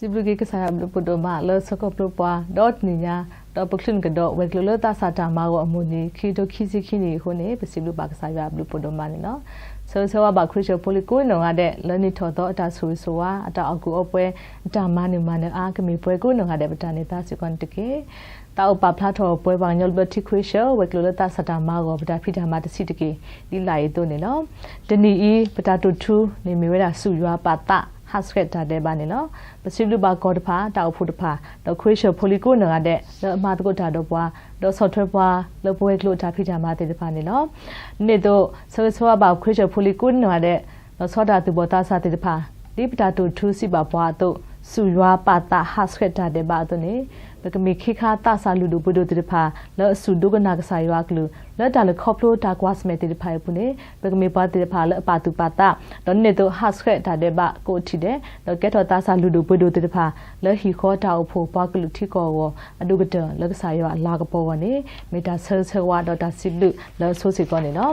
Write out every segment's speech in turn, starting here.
စံးဘျုးက့ၤကစၢ်ယွၤအဘျုးဖးဒိၣ်မးလၢဆၢကတီၢ်ဖျိပှၤ ဒီးတနံၤညါ ဒီးပချုးန့ၢ်ကဒီးဝဲၤကျိၤလၢသးစၢ်တၢ်မၤဂီၤအမုၢ်နံၤ ခံကထိခံဆံခံနံၣ်အံၤအဃိန့ၣ် ပစံးဘျုးဘၣ်ကစၢ်ယွၤအဘျုးဖးဒိၣ်မးန့ၣ်လီၤ. ဆၢဂ့ၤဆၢဝါဘၣ်ခရံာ်ဖိလံၤကိးနီၢ်ဂၤဒဲး လၢနံၣ်ထီၣ်သီအတၢ်ဆိၣ်ဂ့ၤဆိၣ်ဝါ အတၢ်အီၣ်ကူၣ်အီပှဲၤ အတၢ်မၤနၢၤမၤနၢၤအါ ကမ့ၢ်ပှဲၤကိးနီၢ်ဂၤဒဲး ပတၢ်န့ၢ်သါစ့ၢ်ကီးန့ၣ်တက့ၢ်. သးအိၣ်ပာ်ဖျါထီၣ်ပှဲၤပှၤကညီဘျၢထံခရံာ်ဖိ ဝဲၤကျိၤလၢသးစၢ်တၢ်မၤဂီၤ ပတၢ်ဖံးတၢ်မၤတဆံးတက့ၢ် ဒ်လာ်အံၤအသိးန့ၣ်လီၤ. တနံၤအံၤ ပတၢ်တိာ်ထူန့ၣ်မ့ၢ်ဝဲဒၣ် စူၢ်ယွၤပာ်သး ဟးဆှဲးတၢ်ဒဲးဘးန့ၣ်လီၤ. ပစံးဘျုးဘၣ်ကီၢ်တဖၣ် တၢ်အိၣ်ဖှိၣ်တဖၣ် ဒီးခရံာ်ဖိလံၤကိးနီၢ်ဂၤဒဲး လၢအမၤသကိးတၢ်ဒီးပှၤ ဒီးဆီၣ်ထွဲပှၤ လၢပဝဲၤကျိၤအတၢ်ဖံးတၢ်မၤသ့ၣ်တဖၣ်န့ၣ်လီၤ. ဒ်န့ၣ်အသိး ဆၢဂ့ၤဆၢဝါဘၣ်ခရံာ်ဖိလံၤကိးနီၢ်ဂၤဒဲး လီၤဆီဒၣ်တၢ်သူၣ်ဘီၣ်သးစၢ်သ့ၣ်တဖၣ် ဒ်ပတၢ်တိာ်ထူစံးဘၣ်ပှၤအသိး စူၢ်ယွၤပာ်သးဟးဆှဲးတၢ်ဒဲးဘးအသိးန့ၣ် ပကမ့ၢ်ခ့ခါသးစၢ်လုၢ်ဒိၣ်ပှ့ၤဒိၣ်သ့ၣ်တဖၣ် လၢအစူၢ်ဒိကနၣ်ကစၢ်ယွၤအကလုၢ် လၢတၢ်လဲၤခီဖျိတၢ်ကွၢ်ဆၢၣ်မဲာ်သ့ၣ်တဖၣ်အံၤအပူၤန့ၣ် ပကမ့ၢ်ပှၤသ့ၣ်တဖၣ်လၢအပာ်သူၣ်ပာ်သး ဒီးဒ်န့ၣ်အသိးဟးဆှဲးတၢ်ဒဲးဘးကိးထံၣ်ဒဲး ဒီးကဲထီၣ်သးစၢ်လုၢ်ဒိၣ်ပှ့ၤဒိၣ်သ့ၣ်တဖၣ် လၢဟံၣ်ဃီတၢ်အိၣ်ဖှိၣ်ပှၤကလုာ်ထံကီၢ်အဂီၢ် အဒိၣ်ကတၢၢ်လၢကစၢ်ယွၤအလၤကပီၤအဂီၢ်န့ၣ် မ့ၢ်တၢ်ဆၢဂ့ၤဆၢဝါဒီးတၢ်စံးဘျုးလၢအဆိစ့ၢ်ကီးန့ၣ်လီၤ.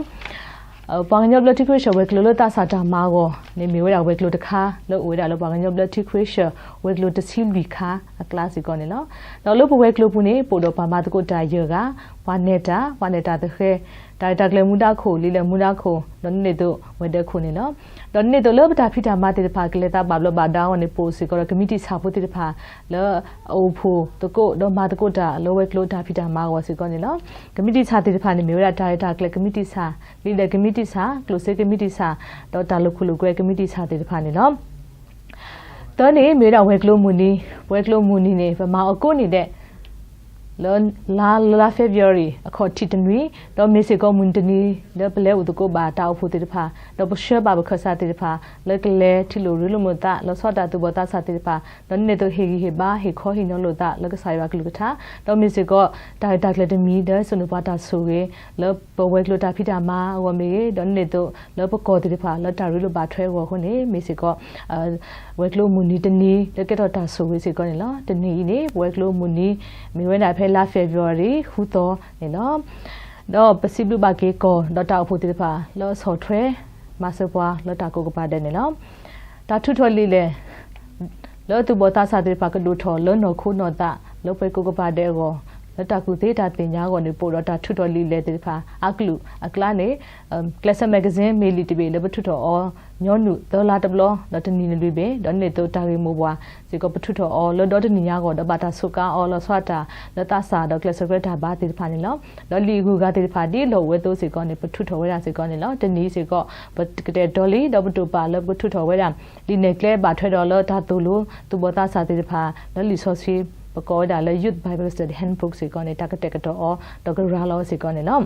ပှၤကညီဘျၢထံခရံာ်ဖိဝဲၤကျိၤလၢသးစၢ်တၢ်မၤဂီၤန့ၣ် မ့ၢ်ဝဲဒၣ်ဝဲၤကျိၤတခါ လၢအိၣ်ဝဲဒၣ်လၢပှၤကညီဘျၢထံခရံာ်ဖိ ဝဲၤကျိၤတဆံလွံၢ်ခါအကျါစ့ၢ်ကီးန့ၣ်လီၤ. ဒီးလၢပဝဲၤကျိၤပူၤန့ၣ် ပအိၣ်ဒီးပှၤမၤသကိးတၢ်ယဲၢ်ဂၤ, ပှၤနဲၣ်တၢ်, ပှၤနဲၣ်တၢ်သဃဲၤ, တၢ်ရဲၣ်တၢ်ကျဲၤမူဒါခိၣ်, လံာ်လဲၢ်မူဒါခိၣ်, ဒီးဒ်န့ၣ်အသိးဝဲၤဒၢးခိၣ်န့ၣ်လီၤ. ဒီးဒ်န့ၣ်အသိးလၢပတၢ်ဖံးတၢ်မၤသ့ၣ်တဖၣ် ကလဲၤသးဘၣ်ဘျီးဘၣ်ဒါအဂီၢ်န့ၣ် ပအိၣ်စ့ၢ်ကီးဒီး ကမံးတံာ်ဆၣ်ဖိသ့ၣ်တဖၣ် လၢအအိၣ်ဖှိၣ်သကိး ဒီးမၤသကိးတၢ်လၢဝဲၤကျိၤတၢ်ဖံးတၢ်မၤအဂီၢ်စ့ၢ်ကီးန့ၣ်လီၤ. ကမံးတံာ်ဆၣ်သ့ၣ်တဖၣ်န့ၣ် မ့ၢ်ဝဲဒၣ်တၢ်ရဲၣ်တၢ်ကျဲၤကမံးတံာ်ဆၣ်, လံာ်လဲၢ်ကမံးတံာ်ဆၣ်, ကျိၣ်စ့ကမံးတံာ်ဆၣ်, ဒီးတၢ်လိာ်ခိၣ်လိာ်ကွဲကမံးတံာ်ဆၣ်သ့ၣ်တဖၣ်န့ၣ်လီၤ. သၢန့ၣ် မ့ၢ်ဝဲဒၣ်ဝဲၤကျိၤမုၢ်နံၤ, ဝဲၤကျိၤမုၢ်နံၤန့ၣ် ပမၤအီၤကိးနံၤဒဲး လၢ လါ လါ February အခီၣ်ထံးတနွံ, ဒီးမ့ၢ်စ့ၢ်ကီးမုၢ်နံၤတနံၤ လၢပလဲၤအိၣ်သကိးဘၣ်တၢ်အိၣ်ဖှိၣ်သ့ၣ်တဖၣ်, ဒီးပဆှၢဘၣ်ပခၢၣ်စးသ့ၣ်တဖၣ် လၢကလဲၤထံၣ်လိာ်ရ့လိာ်မုာ်သး လီၤဆီဒၣ်တၢ်သူၣ်ဘီၣ်သးစၢ်သ့ၣ်တဖၣ်, ဒီးဒ်န့ၣ်အသိးဟ့ၣ်ဂံၢ်ဟ့ၣ်ဘါ ဟ့ၣ်ခီဟ့ၣ်နီၤလိာ်သး လၢကစၢ်ယွၤကလုၢ်ကထါ, ဒီးမ့ၢ်စ့ၢ်ကီး တၢ်ရဲၣ်တၢ်ကျဲၤတမံၤ လၢစိာ်န့ၢ်ပှၤတၢ်ဆိၣ်ဂ့ၤ လၢပဝဲၤကျိၤတၢ်ဖံးတၢ်မၤအဂီၢ်မ့ၢ်ဂ့ၤ, ဒီးဒ်န့ၣ်အသိး လၢပကီၢ်သ့ၣ်တဖၣ် လၢတၢ်ရ့လိာ်ဘၣ်ထွဲအဂီၢ်အဃိန့ၣ် မ့ၢ်စ့ၢ်ကီး ဝဲၤကျိၤမုၢ်နံၤတနံၤ လၢကဲထီၣ်တၢ်ဆိၣ်ဂ့ၤစ့ၢ်ကီးန့ၣ်လီၤ. တနံၤအံၤန့ၣ် ပဝဲၤကျိၤမုၢ်နံၤ မ့ၢ်ဝဲဒၣ်ဖဲလါ February ဃုသီန့ၣ်လီၤ. ဒီးပစံးဘျုးဘၣ်က့ၤကီၢ် ဒီးတၢ်အိၣ်ဖှိၣ်သ့ၣ်တဖၣ် လၢအဆီၣ်ထွဲမၤစၢၤပှၤလၢတၢ်ကိးကပၤဒဲးန့ၣ်လီၤ. တၢ်ထုးထီၣ်လံာ်လဲၢ် လၢသူၣ်ဘီၣ်သးစၢ်သ့ၣ်တဖၣ်ကဒိၣ်ထီၣ်လၢနီၢ်ခိနီၢ်သး လၢပှၤကိးကပၤဒဲးအဂီၢ် လၢတၢ်ကူၣ်သ့တၢ်သ့ၣ်ညါအဂီၢ်န့ၣ် ပအိၣ်ဒီးတၢ်ထုးထီၣ်လံာ်လဲၢ်သ့ၣ်တဖၣ် အကလုာ်အကျါန့ၣ် ကျဲးစၢး magazine မ့ၢ်လံာ်တဘ့ၣ်လၢပထုးထီၣ်အီၤ ညီနုၢ်သၢလါတဘျီ ဒီးတနံၤနွံဘ့ၣ် ဒီးဒ်န့ၣ်အသိးတၢ်ဂ့ၢ်မိၢ်ပှၢ်စ့ၢ်ကီး ပထုးထီၣ်အီၤလၢဒီတနံၣ်ညါအဂီၢ် ဒီးဘၣ်တၢ်စူးကါအီၤလီၤဆီဒၣ်တၢ် လၢသးစၢ်ဒီးကျဲးစၢးကျဲတၢ်ဘါသ့ၣ်တဖၣ်န့ၣ်လီၤ. ဒီးလံာ်အဂုၤအဂၤသ့ၣ်တဖၣ် ဒ်လီၢ်အိၣ်ဝဲအသိးစ့ၢ်ကီးန့ၣ် ပထုးထီၣ်ဝဲဒၣ်စ့ၢ်ကီးန့ၣ်လီၤ. တနံၤစ့ၢ်ကီး ပကတဲာ်ကတီၤလံ ဒီးပတိာ်ပာ်လၢပကထုးထီၣ်ဝဲဒၣ် လံာ်နဲၣ်ကျဲဘၣ်ထွဲဒီးလၢတၢ်သိၣ်လိ သူၣ်ဘီၣ်သးစၢ်သ့ၣ်တဖၣ် လၢလံာ်စီဆှံ ပကိးဝဲဒၣ်လၢ Youth Bible Study Handbook စ့ၢ်ကီးန့ၣ် တၢ်ကတဲာ်ကတီၤအီၤ ဒီးကရၤလီၤစ့ၢ်ကီးန့ၣ်လီၤ.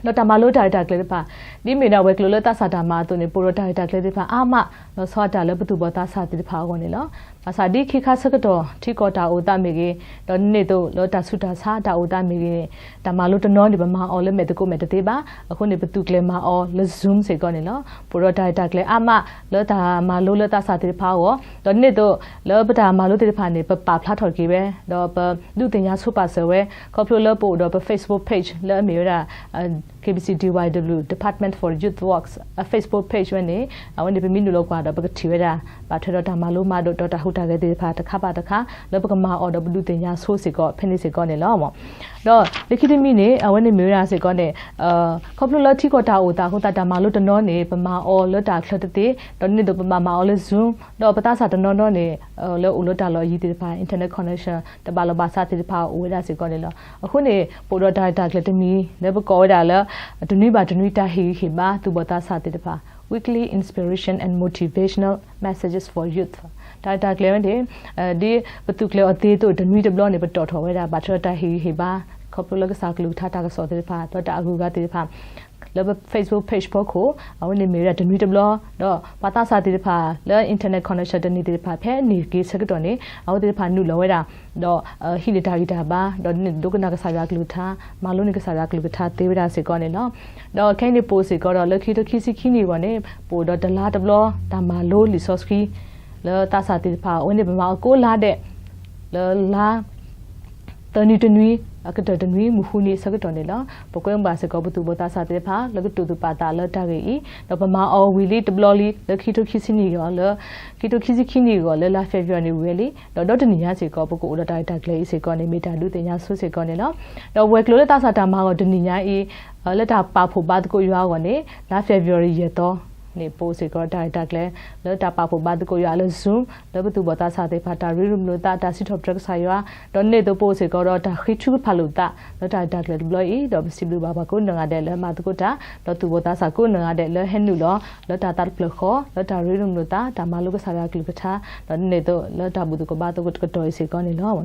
ဒီးတၢ်မၤလိတၢ်ရဲၣ်တၢ်ကျဲၤတဖၣ် ဒ်မ့ၢ်ဒၣ်ဝဲၤကျိၤလၢသးစၢ်တၢ်မၤအသိးန့ၣ် ပအိၣ်ဒီးတၢ်ရဲၣ်တၢ်ကျဲၤသ့ၣ်တဖၣ်အါမး လီၤဆီဒၣ်တၢ်လၢပသူၣ်ဘီၣ်သးစၢ်သ့ၣ်တဖၣ်အဂီၢ်န့ၣ်လီၤ. ဘၣ်ဆၣ်ဒ်ခံခါဆၢကတီၢ် ထံကီၢ်တၢ်အိၣ်သးမ့ၢ်ဂ့ၤ, ဒီးဒ်န့ၣ်အသိးလၢတၢ်ဆူးတၢ်ဆါတၢ်အိၣ်သးမ့ၢ်ဂ့ၤန့ၣ် တၢ်မၤလိတနီၤန့ၣ် ပမၤအီၤလၢမဲာ်သကိးမဲာ်တသ့ဘၣ်. အဃိန့ၣ် ပသူၣ်ကျဲၤမၤအီၤလၢ Zoom စ့ၢ်ကီးန့ၣ်လီၤ. ပအိၣ်ဒီးတၢ်ရဲၣ်တၢ်ကျဲၤအါမး လၢတၢ်မၤလိလၢသးစၢ်သ့ၣ်တဖၣ်အဂီၢ်, ဒီးဒ်န့ၣ်အသိး လၢပတၢ်မၤလိသ့ၣ်တဖၣ်န့ၣ် ပပာ်ဖျါထီၣ်က့ၤဝဲ ဒီးပဒုးသ့ၣ်ညါဆိပာ်စၢၤဝဲ ခီဖျိလၢပအိၣ်ဒီးပ Facebook page လၢအမ့ၢ်ဝဲဒၣ် K B C D Y W Department for Youth Works အ Facebook page ဝဲန့ၣ် အဝဲန့ၣ် ပမ့ၢ်နုာ်လီၤကွၢ်ဒီး ပကထံၣ်ဝဲဒၣ် ဘၣ်ထွဲဒီးတၢ်မၤလိမၤဒိး ဒီးတၢ်ဟူးတၢ်ဂဲၤသ့ၣ်တဖၣ် တခါဘၣ်တခါ လၢပကမၤအီၤဒီးပဒုးသ့ၣ်ညါဆိစ့ၢ်ကီး ဖဲန့ၣ်စ့ၢ်ကီးန့ၣ်လီၤ. ဒီးလၢခံတမံၤန့ၣ် အဝဲန့ၣ်မ့ၢ်ဝဲဒၣ်စ့ၢ်ကီးန့ၣ် ခီဖျိလၢထံကီၢ်တၢ်အိၣ်သးအဃိသတး တၢ်မၤလိတနီၤန့ၣ် ပမၤအီၤလၢတၢ်ချၢတသ့, ဒီးဒ်န့ၣ်အသိးပဘၣ်မၤအီၤလၢ Zoom, ဒီးပသးစၢ်တနီၤနီၤန့ၣ် လၢအိၣ်လၢတၢ်လီၢ်အယံၤသ့ၣ်တဖၣ် internet connection တဘၣ်လီၢ်ဘၣ်စးသ့ၣ်တဖၣ်အိၣ်ဝဲဒၣ်စ့ၢ်ကီးန့ၣ်လီၤ. အဃိန့ၣ် ပအိၣ်ဒီးတၢ်ရဲၣ်တၢ်ကျဲၤတမံၤ လၢပကိးဝဲဒၣ်လၢ တနွံဘၣ်တနွံတၢ်ဟ့ၣ်ဂံၢ်ဟ့ၣ်ဘါ သူၣ်ဘီၣ်သးစၢ်သ့ၣ်တဖၣ် Weekly Inspiration and Motivational Messages for Youth တၢ်ရဲၣ်တၢ်ကျဲၤဝဲန့ၣ် ဒ်ပသူၣ်ကျဲၤအီၤသ့အသိး တနွံတဘျီန့ၣ် ပတီၣ်ထီၣ်ဝဲဒၣ် ဘၣ်ထွဲဒီးတၢ်ဟ့ၣ်ဂံၢ်ဟ့ၣ်ဘါ ခီဖျိလၢကစၢ်ကလုၢ်ကထါတၢ်ကစီၣ်သ့ၣ်တဖၣ် ဒီးတၢ်အဂုၤအဂၤသ့ၣ်တဖၣ် လၢပ Facebook page ဖီခိၣ် အဝဲန့ၣ်မ့ၢ်ဝဲဒၣ်တနွံတဘျီ, ဒီးပှၤသးစၢ်သ့ၣ်တဖၣ် လၢ internet connection တန့ၢ်သ့ၣ်တဖၣ် ဖဲန့ၢ်က့ၤဆၢကတီၢ်န့ၣ် အဝဲသ့ၣ်တဖၣ်နုာ်လီၤဝဲဒၣ် ဒီးဟံးန့ၢ်တၢ်ဂံၢ်တၢ်ဘါ ဒီးဒိကနၣ်ကစၢ်ယွၤကလုၢ်ကထါ မၤလိန့ၢ်ကစၢ်ယွၤကလုၢ်ကထါသ့ဝဲဒၣ်စ့ၢ်ကီးန့ၣ်လီၤ. ဒီးခဲအံၤန့ၣ် ပအိၣ်စ့ၢ်ကီးဒီး လၢခံကထိခံဆံခံနံၣ်အဂီၢ်န့ၣ် ပအိၣ်ဒီးတလါတဘျီ တၢ်မၤလိလံာ်စီဆှံ လၢသးစၢ်သ့ၣ်တဖၣ် အဝဲန့ၣ်ပမၤအီၤကိးလါဒဲး လၢလါ သၢနွံတနွံ အကတၢၢ်တနွံမုၢ်ဃုနံၤအဆၢကတီၢ်န့ၣ်လီၤ. ပကွဲမုာ်ဘၣ်စ့ၢ်ကီးပသူၣ်ဘီၣ်သးစၢ်သ့ၣ်တဖၣ် လၢကတိာ်သူၣ်ပာ်သးလၢတၢ်ဂ့ၢ်အံၤ, ဒီးပမၤအီၤဝံၤလံတဘျီလံ လၢခံကထိခံဆံနံၣ်အဂီၢ်, လၢ ခံကထိခံဆံခံနံၣ်အဂီၢ် လၢလါ February န့ၣ်ဝံၤဝဲလံ, ဒီးဒီတနံၣ်ညါစ့ၢ်ကီး ပကအိၣ်ဒီးတၢ်ရဲၣ်တၢ်ကျဲၤအံၤစ့ၢ်ကီးန့ၣ် မ့ၢ်တၢ်ဒုးသ့ၣ်ညါဆိစ့ၢ်ကီးန့ၣ်လီၤ. ဒီးဝဲၤကျိၤလၢသးစၢ်တၢ်မၤအဂီၢ်တနံၣ်ညါအံၤ လၢတၢ်ပာ်ဖှိၣ်ဘါသကိးယွၤအဂီၢ်န့ၣ် လါ February ယဲၢ်သီန့ၣ် ပအိၣ်စ့ၢ်ကီးတၢ်ရဲၣ်တၢ်ကျဲၤ လၢတၢ်ပာ်ဖှိၣ်ဘါသကိးယွၤလၢ Zoom လၢပသူၣ်ဘီၣ်သးစၢ်သ့ၣ်တဖၣ် တၢ်ရ့လိာ်မုာ်လိာ်သး တၢ်စံးထီၣ်ပတြၢၤကစၢ်ယွၤ, ဒီးန့ၢ်အသိးပအိၣ်စ့ၢ်ကီးဒီးတၢ်ဃ့ထုကဖၣ်လိာ်သး လၢတၢ်ရဲၣ်တၢ်ကျဲၤတဘျီအံၤ, ဒီးပစံးဘျုးဘၣ်ပှၤကိးဂၤဒဲးလၢမၤသကိးတၢ်, ဒီးသူၣ်ဘီၣ်သးစၢ်ကိးဂၤဒဲးလၢဟဲနုာ်လီၤ လၢတၢ်သးတဖျၢၣ်ဃီ လၢတၢ်ရ့လိာ်မုာ်လိာ်သး တၢ်မၤလိကစၢ်ယွၤအကလုၢ်ကထါ, ဒီးန့ၢ်အသိးလၢတၢ်ဘူၣ်သကိးဘါသကိးတကတီၢ်အံၤစ့ၢ်ကီးန့ၣ်လီၤ.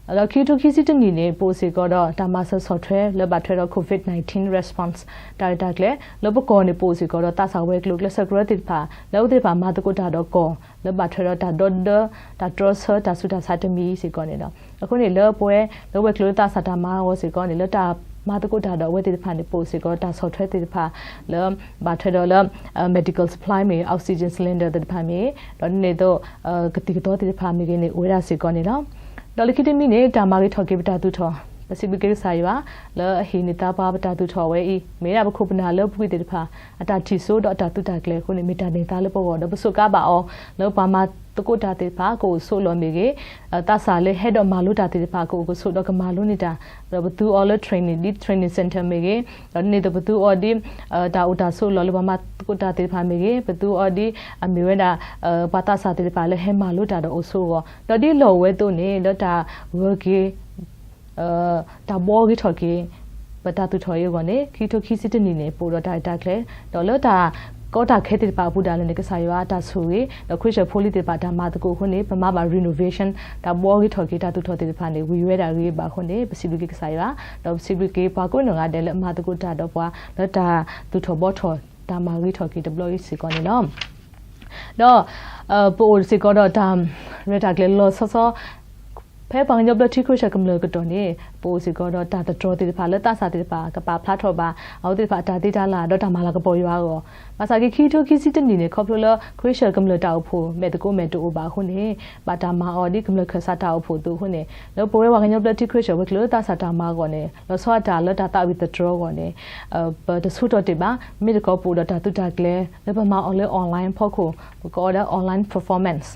ဒီးခံကထိခံဆံတနံၣ်န့ၣ် ပအိၣ်စ့ၢ်ကီးဒီးတၢ်မၤစၢၤဆီၣ်ထွဲလၢဘၣ်ထွဲဒီး COVID nineteen response တၢ်ရဲၣ်တၢ်ကျဲၤ လၢပကီၢ်န့ၣ် ပအိၣ်စ့ၢ်ကီးဒီးသးစၢ်ဝဲၤကျိၤကျဲးစၢးကရၢသ့ၣ်တဖၣ် လၢအဝဲသ့ၣ်တဖၣ်မၤသကိးတၢ်ဒီးကီၢ် လၢဘၣ်ထွဲဒီးတၢ်ဒီဒၢ တၢ်တြီဆၢ တၢ်ဆူးတၢ်ဆါတမံၤစ့ၢ်ကီးန့ၣ်လီၤ. အဃိန့ၣ် လၢပဝဲ လၢဝဲၤကျိၤလၢသးစၢ်တၢ်မၤအဂီၢ်စ့ၢ်ကီးန့ၣ် လၢတၢ်မၤသကိးတၢ်ဒီးအဝဲသ့ၣ်တဖၣ်န့ၣ် ပအိၣ်စ့ၢ်ကီးတၢ်ဆီၣ်ထွဲသ့ၣ်တဖၣ် လၢဘၣ်ထွဲဒီးလၢ medical supply မ့ၢ်ဂ့ၤ oxygen cylinder သ့ၣ်တဖၣ်မ့ၢ်ဂ့ၤ ဒီးန့ၢ်အသိး ကသံၣ်ကသီသ့ၣ်တဖၣ်မ့ၢ်ဂ့ၤန့ၣ် အိၣ်ဝဲဒၣ်စ့ၢ်ကီးန့ၣ်လီၤ. ဒီးလၢခံတမံၤန့ၣ် တၢ်မၤဂ့ၤထီၣ်က့ၤပတၢ်သူၣ်ထီၣ် ပစံးဘျုးက့ၤကစၢ်ယွၤ လၢအဟ့ၣ်န့ၢ်သါပှၤပတၢ်သူၣ်ထီၣ်ဝဲအံၤ မ့ၢ်ဝဲဒၣ်ပခိၣ်ပနၢ်လၢပူၤကွံာ်သ့ၣ်တဖၣ် အတၢ်ထံၣ်စိဒီးအတၢ်သုးတၢ်ကျဲၤအဃိန့ၣ် မ့ၢ်တၢ်န့ၢ်သါလၢပဂီၢ် ဒီးပစူးကါဘၣ်အီၤ လၢပှၤမၤသကိးတၢ်သ့ၣ်တဖၣ် ကအိၣ်ဆိးလီၤမ့ၢ်ဂ့ၤ သးစၢ်လၢဟဲဒီးမၤလိတၢ်သ့ၣ်တဖၣ် ကအိၣ်ကဆိးဒီးကမၤလိန့ၢ်တၢ် ဒီးပသူအီၤလၢ training ဒ် training center မ့ၢ်ဂ့ၤ, ဒီးန့ၢ်အသိးပသူအီၤဒ် တၢ်အိၣ်တၢ်ဆိးလီၤလၢပှၤမၤသကိးတၢ်သ့ၣ်တဖၣ်မ့ၢ်ဂ့ၤ, ပသူအီၤဒ် အမ့ၢ်ဝဲဒၣ် ပှၤသးစၢ်သ့ၣ်တဖၣ်လၢဟဲမၤလိတၢ်ဒီးအိၣ်ဆိးအဂီၢ်, ဒီးဒ်လီၢ်ဝဲအသိးန့ၣ် လၢတၢ်ဂၢၢ်က့ၤ တၢ်ဘှီဂ့ၤထီၣ်က့ၤ ပတၢ်သူၣ်ထီၣ်အံၤအဂီၢ်န့ၣ် ခံကထိခံဆံတနံၣ်န့ၣ် ပအိၣ်ဒီးတၢ်ရဲၣ်တၢ်ကျဲၤ ဒီးလၢတၢ်ကီတၢ်ခဲသ့ၣ်တဖၣ်အပူၤဒၣ်လဲာ်န့ၣ် ကစၢ်ယွၤအတၢ်ဆိၣ်ဂ့ၤ ဒီးခရံာ်ဖိလံၤသ့ၣ်တဖၣ်တၢ်မၤသကိးအဃိန့ၣ် ပမၤဘၣ် renovation တၢ်ဘှီဂ့ၤထီၣ်က့ၤတၢ်သူၣ်ထီၣ်သ့ၣ်တဖၣ်န့ၣ် ဝံၤဝဲဒၣ်ဂ့ၤဘၣ်အဃိန့ၣ် ပစံးဘျုးက့ၤကစၢ်ယွၤ ဒီးပစံးဘျုးက့ၤပှၤကိးနီၢ်ဂၤဒဲးလၢအမၤသကိးတၢ်ဒီးပှၤ လၢတၢ်သူၣ်ထီၣ်ဘှီထီၣ်တၢ်မၤဂ့ၤထီၣ်က့ၤတဘျီအံၤစ့ၢ်ကီးန့ၣ်လီၤ. ဒီး ပအိၣ်စ့ၢ်ကီးဒီးတၢ်ရဲၣ်တၢ်ကျဲၤလီၤဆီဆီ ဖဲပှၤကညီဘျၢထံခရံာ်စၢၣ်ကမျၢၢ်ကတီၢ်န့ၣ် ပအိၣ်စ့ၢ်ကီးဒီးတၢ်သတြီၤသ့ၣ်တဖၣ်လၢသးစၢ်သ့ၣ်တဖၣ် ကပာ်ဖျါထီၣ်ဘၣ် အဝဲသ့ၣ်တဖၣ်အတၢ်သ့တၢ်လၢ် ဒီးတၢ်မၤလၤကပီၤယွၤအဂီၢ်, ဘၣ်ဆၣ်က့ၤခံကထိခံဆံတနံၣ်န့ၣ် ခီဖျိလၢခရံာ်စၢၣ်ကမျၢၢ်တၢ်အိၣ်ဖှိၣ် မဲာ်သကိးမဲာ်တအိၣ်ဘၣ်အဃိန့ၣ် ဘၣ်တၢ်မၤအီၤဒ်ကမျၢၢ်ခၢၣ်စးတၢ်အိၣ်ဖှိၣ်အသိးအဃိန့ၣ် လၢပဝဲပှၤကညီဘျၢထံခရံာ်စၢၣ်ဝဲၤကျိၤလၢသးစၢ်တၢ်မၤအဂီၢ်န့ၣ် လီၤဆီအတၢ်လၢတၢ်သးဝံၣ်သတြီၤအဂီၢ်န့ၣ် ပတဆိကမိၣ်တ့ၢ်ဘၣ် မ့ၢ်တခီပအိၣ်ဒီးတၢ်သုးတၢ်ကျဲၤ လၢပမၤအီၤလၢ online ဖီခိၣ် ပကိးအီၤလၢ online performance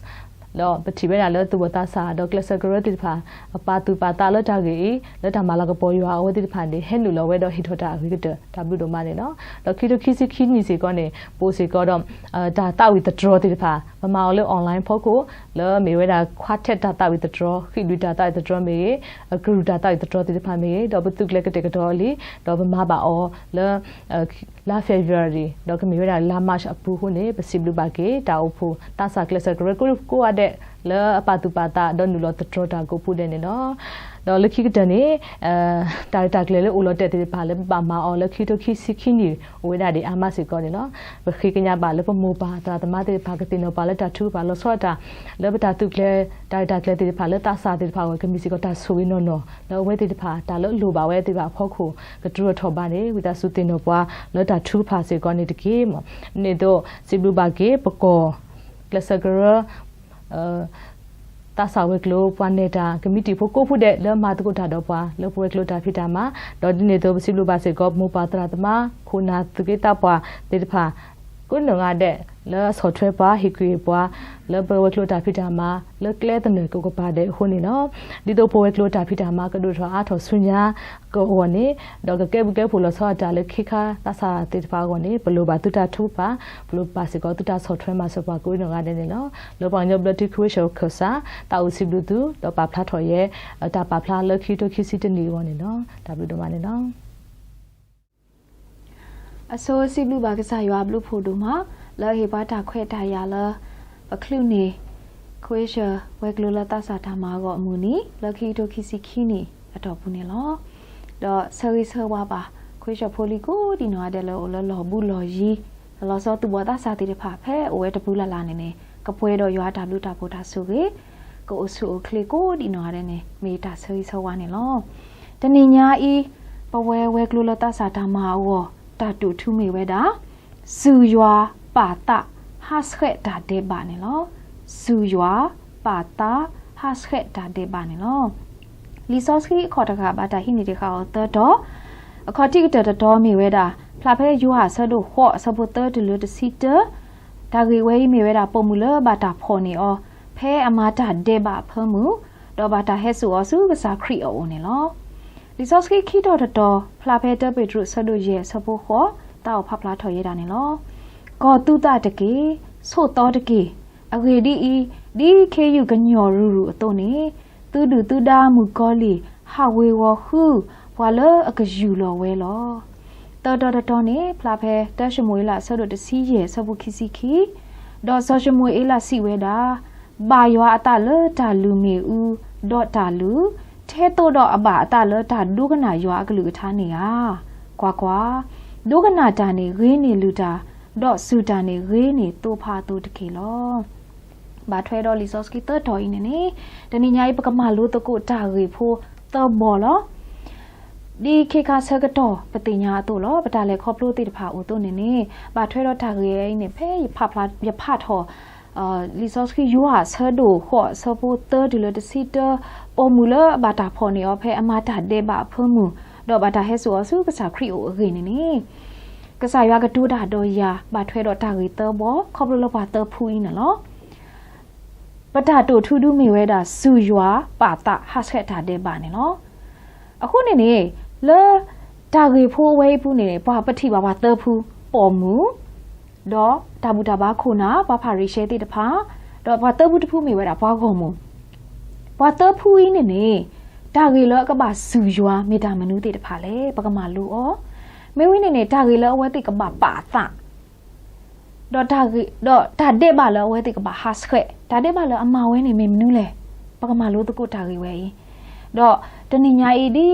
ဒီးပထံၣ်ဝဲဒၣ်လၢသူၣ်ဘီၣ်သးစၢ် ဒီးကျဲးစၢးကရၢသ့ၣ်တဖၣ် အပာ်သူၣ်ပာ်သးလၢတၢ်ဂ့ၢ်အံၤ လၢတၢ်မၤလၤကပီၤယွၤအဝဲသ့ၣ်တဖၣ်န့ၣ် ဟဲနုာ်လီၤဝဲဒီးဟ့ၣ်ထီၣ်တၢ်အဂ့ၤကတၢၢ် တၢ်ဘျုးဒိၣ်မးန့ၣ်လီၤ. ဒီးခံကထိခံဆံခံနံၣ်စ့ၢ်ကီးန့ၣ် ပအိၣ်စ့ၢ်ကီးဒီး တၢ်သးဝံၣ်သတြီၤသ့ၣ်တဖၣ် ပမၤအီၤလၢ online ဖီခိၣ် လၢမ့ၢ်ဝဲဒၣ် quartet တၢ်သးဝံၣ်သတြီၤ ဃံးဒုၣ်တၢ်သးဝံၣ်သတြီၤမ့ၢ်ဂ့ၤ ကရူၢ်တၢ်သးဝံၣ်သတြီၤသ့ၣ်တဖၣ်မ့ၢ်ဂ့ၤ ဒီးပသုးကျဲၤကတဲာ်ကတီၤအီၤလံ ဒီးပမၤဘၣ်အီၤလၢ လါ February ဒီးကမ့ၢ်ဝဲဒၣ်လါ March အပူၤအဃိန့ၣ် ပစံးဘျုးဘၣ်က့ၤ တၢ်အိၣ်ဖှိၣ်သးစၢ်ကျဲးစၢးကရၢကိးဒဲး လၢအပာ်သူၣ်ပာ်သး ဒီးနုာ်လီၤသတြီၤတၢ်ကိးပူၤဒဲးန့ၣ်လီၤ. ဒီးလၢခံကတၢၢ်န့ၣ် တၢ်ရဲၣ်တၢ်ကျဲၤလၢအိၣ်လီၤတဲာ်သ့ၣ်တဖၣ်လၢပဘၣ်မၤအီၤလၢခံကထိခံဆံခံနံၣ် အိၣ်ဝဲဒၣ်ဒံးအါမးစ့ၢ်ကီးန့ၣ်လီၤ. ပဃ့ကညးဘၣ်လၢပမိၢ်ပၢ်သရၣ်သမါသ့ၣ်တဖၣ် ကသ့ၣ်နီၣ်ပှၤလၢတၢ်ထုကဖၣ်လီၤဆီဒၣ်တၢ် လၢပတၢ်သုးကျဲၤ တၢ်ရဲၣ်တၢ်ကျဲၤသ့ၣ်တဖၣ်လၢသးစၢ်သ့ၣ်တဖၣ်အဂီၢ် ကမ့ၢ်စ့ၢ်ကီးတၢ်ဆိၣ်ဂ့ၤနီၢ်နီၢ် လၢအဝဲသ့ၣ်တဖၣ် တၢ်လၢအလိၣ်ဘၣ်ဝဲသ့ၣ်တဖၣ်အဖီခိၣ် ကတြူၢ်ထီၣ်ဘၣ်န့ၣ် ဝံသးစူၤသ့ၣ်နီၣ်ပှၤလၢတၢ်ထုကဖၣ်စ့ၢ်ကီးန့ၣ်တက့ၢ်. န့ၣ်အသိး စံးဘျုးဘၣ်က့ၤ ပကီၢ် ကျဲးစၢးကရၢ သးစၢ်ဝဲၤကျိၤ ပှၤနဲၣ်တၢ် ကမံးတံာ်ဖိကိးဖုဒဲး လၢမၤသကိးတၢ်ဒီးပှၤ လၢပဝဲၤကျိၤတၢ်ဖံးတၢ်မၤ ဒီးဒ်န့ၣ်အသိး ပစံးဘျုးဘၣ်စ့ၢ်ကီး မိၢ်ပၢ်သရၣ်သမါ ခိၣ်နၢ်သူၣ်က့သးပှၢ်သ့ၣ်တဖၣ် ကိးနီၢ်ဂၤဒဲး လၢအဆီၣ်ထွဲပှၤ ဟ့ၣ်ကူၣ်ပှၤ လၢပဝဲၤကျိၤတၢ်ဖံးတၢ်မၤ လၢကျဲသနၢၣ်ကိးကပၤဒဲးအဃိန့ၣ်လီၤ. ဒ်သိးပဝဲၤကျိၤတၢ်ဖံးတၢ်မၤ ကဒိၣ်ထီၣ်အါထီၣ်ဆူညါကအဂီၢ်န့ၣ် ဒီးကကဲဘျုးကဲဖှိၣ်လီၤဆီအတၢ်လၢခ့ခါသးစၢ်သ့ၣ်တဖၣ်အဂီၢ်န့ၣ် ပလိၣ်ဘၣ်သုတၢ်ထုကဖၣ် ပလိၣ်ဘၣ်စ့ၢ်ကီးသုတၢ်ဆီၣ်ထွဲမၤစၢၤပှၤကိးနီၢ်ဂၤဒဲးန့ၣ်လီၤ. လၢပှၤကညီဘျၢထံခရံာ်စၢၣ်ခၢၣ်စး သးအိၣ်စံးဘျုးသု ဒီးပာ်ဖျါထီၣ်ယဲ တၢ်ပာ်ဖျါလၢခံကထိခံဆံတနံၣ်အဂီၢ်န့ၣ်လီၤ. တၢ်ဘျုးဒိၣ်မးန့ၣ်လီၤ. အဆိစံးဘျုးဘၣ်ကစၢ်ယွၤအဘျုးဖှိၣ်ဒိၣ်မး လၢအဟ့ၣ်ပှၤတၢ်ခွဲးတၢ်ယာ်လၢ ပချုးန့ၢ် ခဝ့ၡၢၣ်ဝဲၤကျိၤလၢသးစၢ်တၢ်မၤအဂီၢ်အမုၢ်နံၤ လၢခံကထိခံဆံခံနံၣ်အတီၢ်ပူၤန့ၣ်လီၤ. ဒီးဆၢဂ့ၤဆၢဝါဘၣ် ခဝ့ၡၢၣ်ဖိလံၤကိးဒံးနီၢ်ဂၤဒဲးလၢအိၣ်လၢလီၢ်ဘူးလီၢ်ယံၤ လီၤဆီသူၣ်ဘီၣ်သးစၢ်သ့ၣ်တဖၣ် ဖဲအိၣ်ဝဲတပူၤလၢ်လၢ်န့ၣ်န့ၣ် ကပှဲၤဒီးယွၤအတၢ်ဘျုးတၢ်ဖှိၣ်တၢ်ဆိၣ်ဂ့ၤ ကအိၣ်ဆူၣ်အိၣ်ချ့ကိးဒံးနီၢ်ဂၤဒဲးန့ၣ် မ့ၢ်တၢ်ဆၢဂ့ၤဆၢဝါန့ၣ်လီၤ. တနံၤညါအံၤ ပဝဲဝဲၤကျိၤလၢသးစၢ်တၢ်မၤအဂီၢ် တၢ်တိာ်ထူမ့ၢ်ဝဲဒၣ် စူၢ်ယွၤပာ်သးဟးဆှဲးတၢ်ဒဲးဘးန့ၣ်လီၤ. စူၢ်ယွၤပာ်သးဟးဆှဲးတၢ်ဒဲးဘးန့ၣ်လီၤ. လံာ်စီဆှံအခီၣ်တဂၤဘၣ်တၢ်ဟံးန့ၢ်တ့ၢ်ဃာ်အီၤသၢတီၤ, အခီၣ်ထံးကတၢၢ်တတီၤမ့ၢ်ဝဲဒၣ် ဖျါဖဲယိၤဟၣ်အဆၢဒိၣ်ဃိးအဆၢဖိသၢတုၤလၢတဆံတၢ, တၢ်ဂ့ၢ်ဝဲအံၤမ့ၢ်ဝဲဒၣ်ပိာ်မုၣ်လၢဘၣ်တၢ်ဖီၣ်န့ၢ်အီၤ ဖဲအမၤတၢ်ဒဲးဘးအဖၢမုၢ်, ဒီးဘၣ်တၢ်ဟဲစိာ်အီၤဆူကစၢ်ခရံာ်အအိၣ်န့ၣ်လီၤ. လံာ်စီဆှံခံတီၤတတီၤ ဖျါဖဲတၢပ့းတရူးအဆၢဒိၣ်ယဲၢ်အဆၢဖိဃိး သးအိၣ်ဖးဖျါထီၣ်ယဲဒၣ်န့ၣ်လီၤ. ကီၢ်သူသးတက့ၢ်, ဆိးသီတက့ၢ်, အဂ့ၢ်ဒ်အံၤ, ဒ်ခ့ယုၢ်ကညီၢ်ရုၢ်ရုၢ်အသိးန့ၣ်, သုဒုၣ်သုဒါမုၣ်ကီၤလံၢ် ဟးဝ့ၤဝီၤဃု ပှၤလၢအကယူၢ်လီၤဝဲလီၤ. သၢတီၤတတီၤန့ၣ် ဖျါဖဲတၢၡမူၤအ့လးအဆၢဒိၣ်တဆံယဲၢ်အဆၢဖိခံဆံခံ, ဒီးစီၤၡမူၤအ့လးစံးဝဲဒၣ်, ဘၣ်ယွၤအသးလၢတၢ်လုၢ်မ့ၣ်အူ, ဒီးတၢ်လုၢ်, ထဲသိးဒီးအဘၣ်အသးလၢတၢ်ဒိကနၣ်ယွၤအကလုၢ်ကထါန့ၣ်ဧါ. ကွၢ်ကွၢ်, ဒိကနၣ်တၢ်န့ၣ်ဂ့ၤန့ၢ်လုၢ်တၢ်, ဒီးစူၢ်တၢ်န့ၣ်ဂ့ၤန့ၢ်သိဖါအသိတက့ၢ်လီၤ. ဘၣ်ထွဲဒီးလံာ်စီဆှံသၢတီၤအံၤန့ၣ်န့ၣ်, တနံၤညါအံၤပကမၤလိသကိးတၢ်ဂ့ၢ်ဖိသၢဘီလီၤ. ဒ်ခ့ခါဆၢကတီၢ်ပသ့ၣ်ညါအသိးလီၤ, ပတၢ်လဲၤခီဖျိသ့ၣ်တဖၣ်အိၣ်သိးန့ၣ်န့ၣ်, ဘၣ်ထွဲဒီးတၢ်ဂ့ၢ်အံၤန့ၣ် ဖဲယဖးထီၣ် လံာ်စီဆှံယိၤဟၣ်အဆၢဒိၣ်ဃိးအဆၢဖိသၢတုၤလၢတဆံတၢ, ပိာ်မုၣ်လၢအဘၣ်တၢ်ဖီၣ်န့ၢ်အီၤဖဲအမၤတၢ်ဒဲးဘးအဖၢမုၢ်, ဒီးဘၣ်တၢ်ဟဲစိာ်အီၤဆူကစၢ်ခရံာ်အအိၣ်အဂ့ၢ်န့ၣ်န့ၣ်, ကစၢ်ယွၤကတိၤတၢ်ဒီးယၤ ဘၣ်ထွဲဒီးတၢ်ဂ့ၢ်သၢဘီ ခီဖျိလၢပှၤသၢဖုအံၤန့ၣ်လီၤ. ပတၢ်တိာ်ထူဒုမ့ၢ်ဝဲဒၣ် စူၢ်ယွၤပာ်သးဟးဆှဲးတၢ်ဒဲးဘးန့ၣ်လီၤ. အဃိန့ၣ်န့ၣ်, လၢတၢ်ဂ့ၢ်ဖိအဝဲအံၤပူၤန့ၣ် ပှၤပထံၣ်ဘၣ်ပှၤသၢဖု, ပိာ်မုၣ်, ဒီးတၢ်ဘူၣ်တၢ်ဘါခိၣ်နၢ် ပှၤဖၤရံၤၡဲသ့ၣ်တဖၣ်, ဒီးပှၤသၢဖုတဖုမ့ၢ်ဝဲဒၣ်ပှၤဂီၢ်မုၢ်, ပှၤသၢဖုအံၤန့ၣ်န့ၣ်, တၢ်ဂ့ၢ်လၢအကဘၣ်စူၢ်ယွၤမ့ၢ်တၢ်မနုၤသ့ၣ်တဖၣ်လဲၣ် ပကမၤလိအီၤ, မ့ၢ်ဝံၤန့ၣ်န့ၣ် တၢ်ဂ့ၢ်လၢအဝဲသ့ၣ်ကဘၣ်ပာ်အသး ဒီးတၢ်ဂ့ၢ်, ဒီးတၢ်ဒဲးဘးလၢအဝဲသ့ၣ်ကဘၣ်ဟးဆှဲး, တၢ်ဒဲးဘးလၢအမၤဝဲန့ၣ်မ့ၢ်မနုၤလဲၣ်, ပကမၤလိသကိးတၢ်ဂ့ၢ်ဝဲအံၤ, ဒီးတနံၤညါအံၤ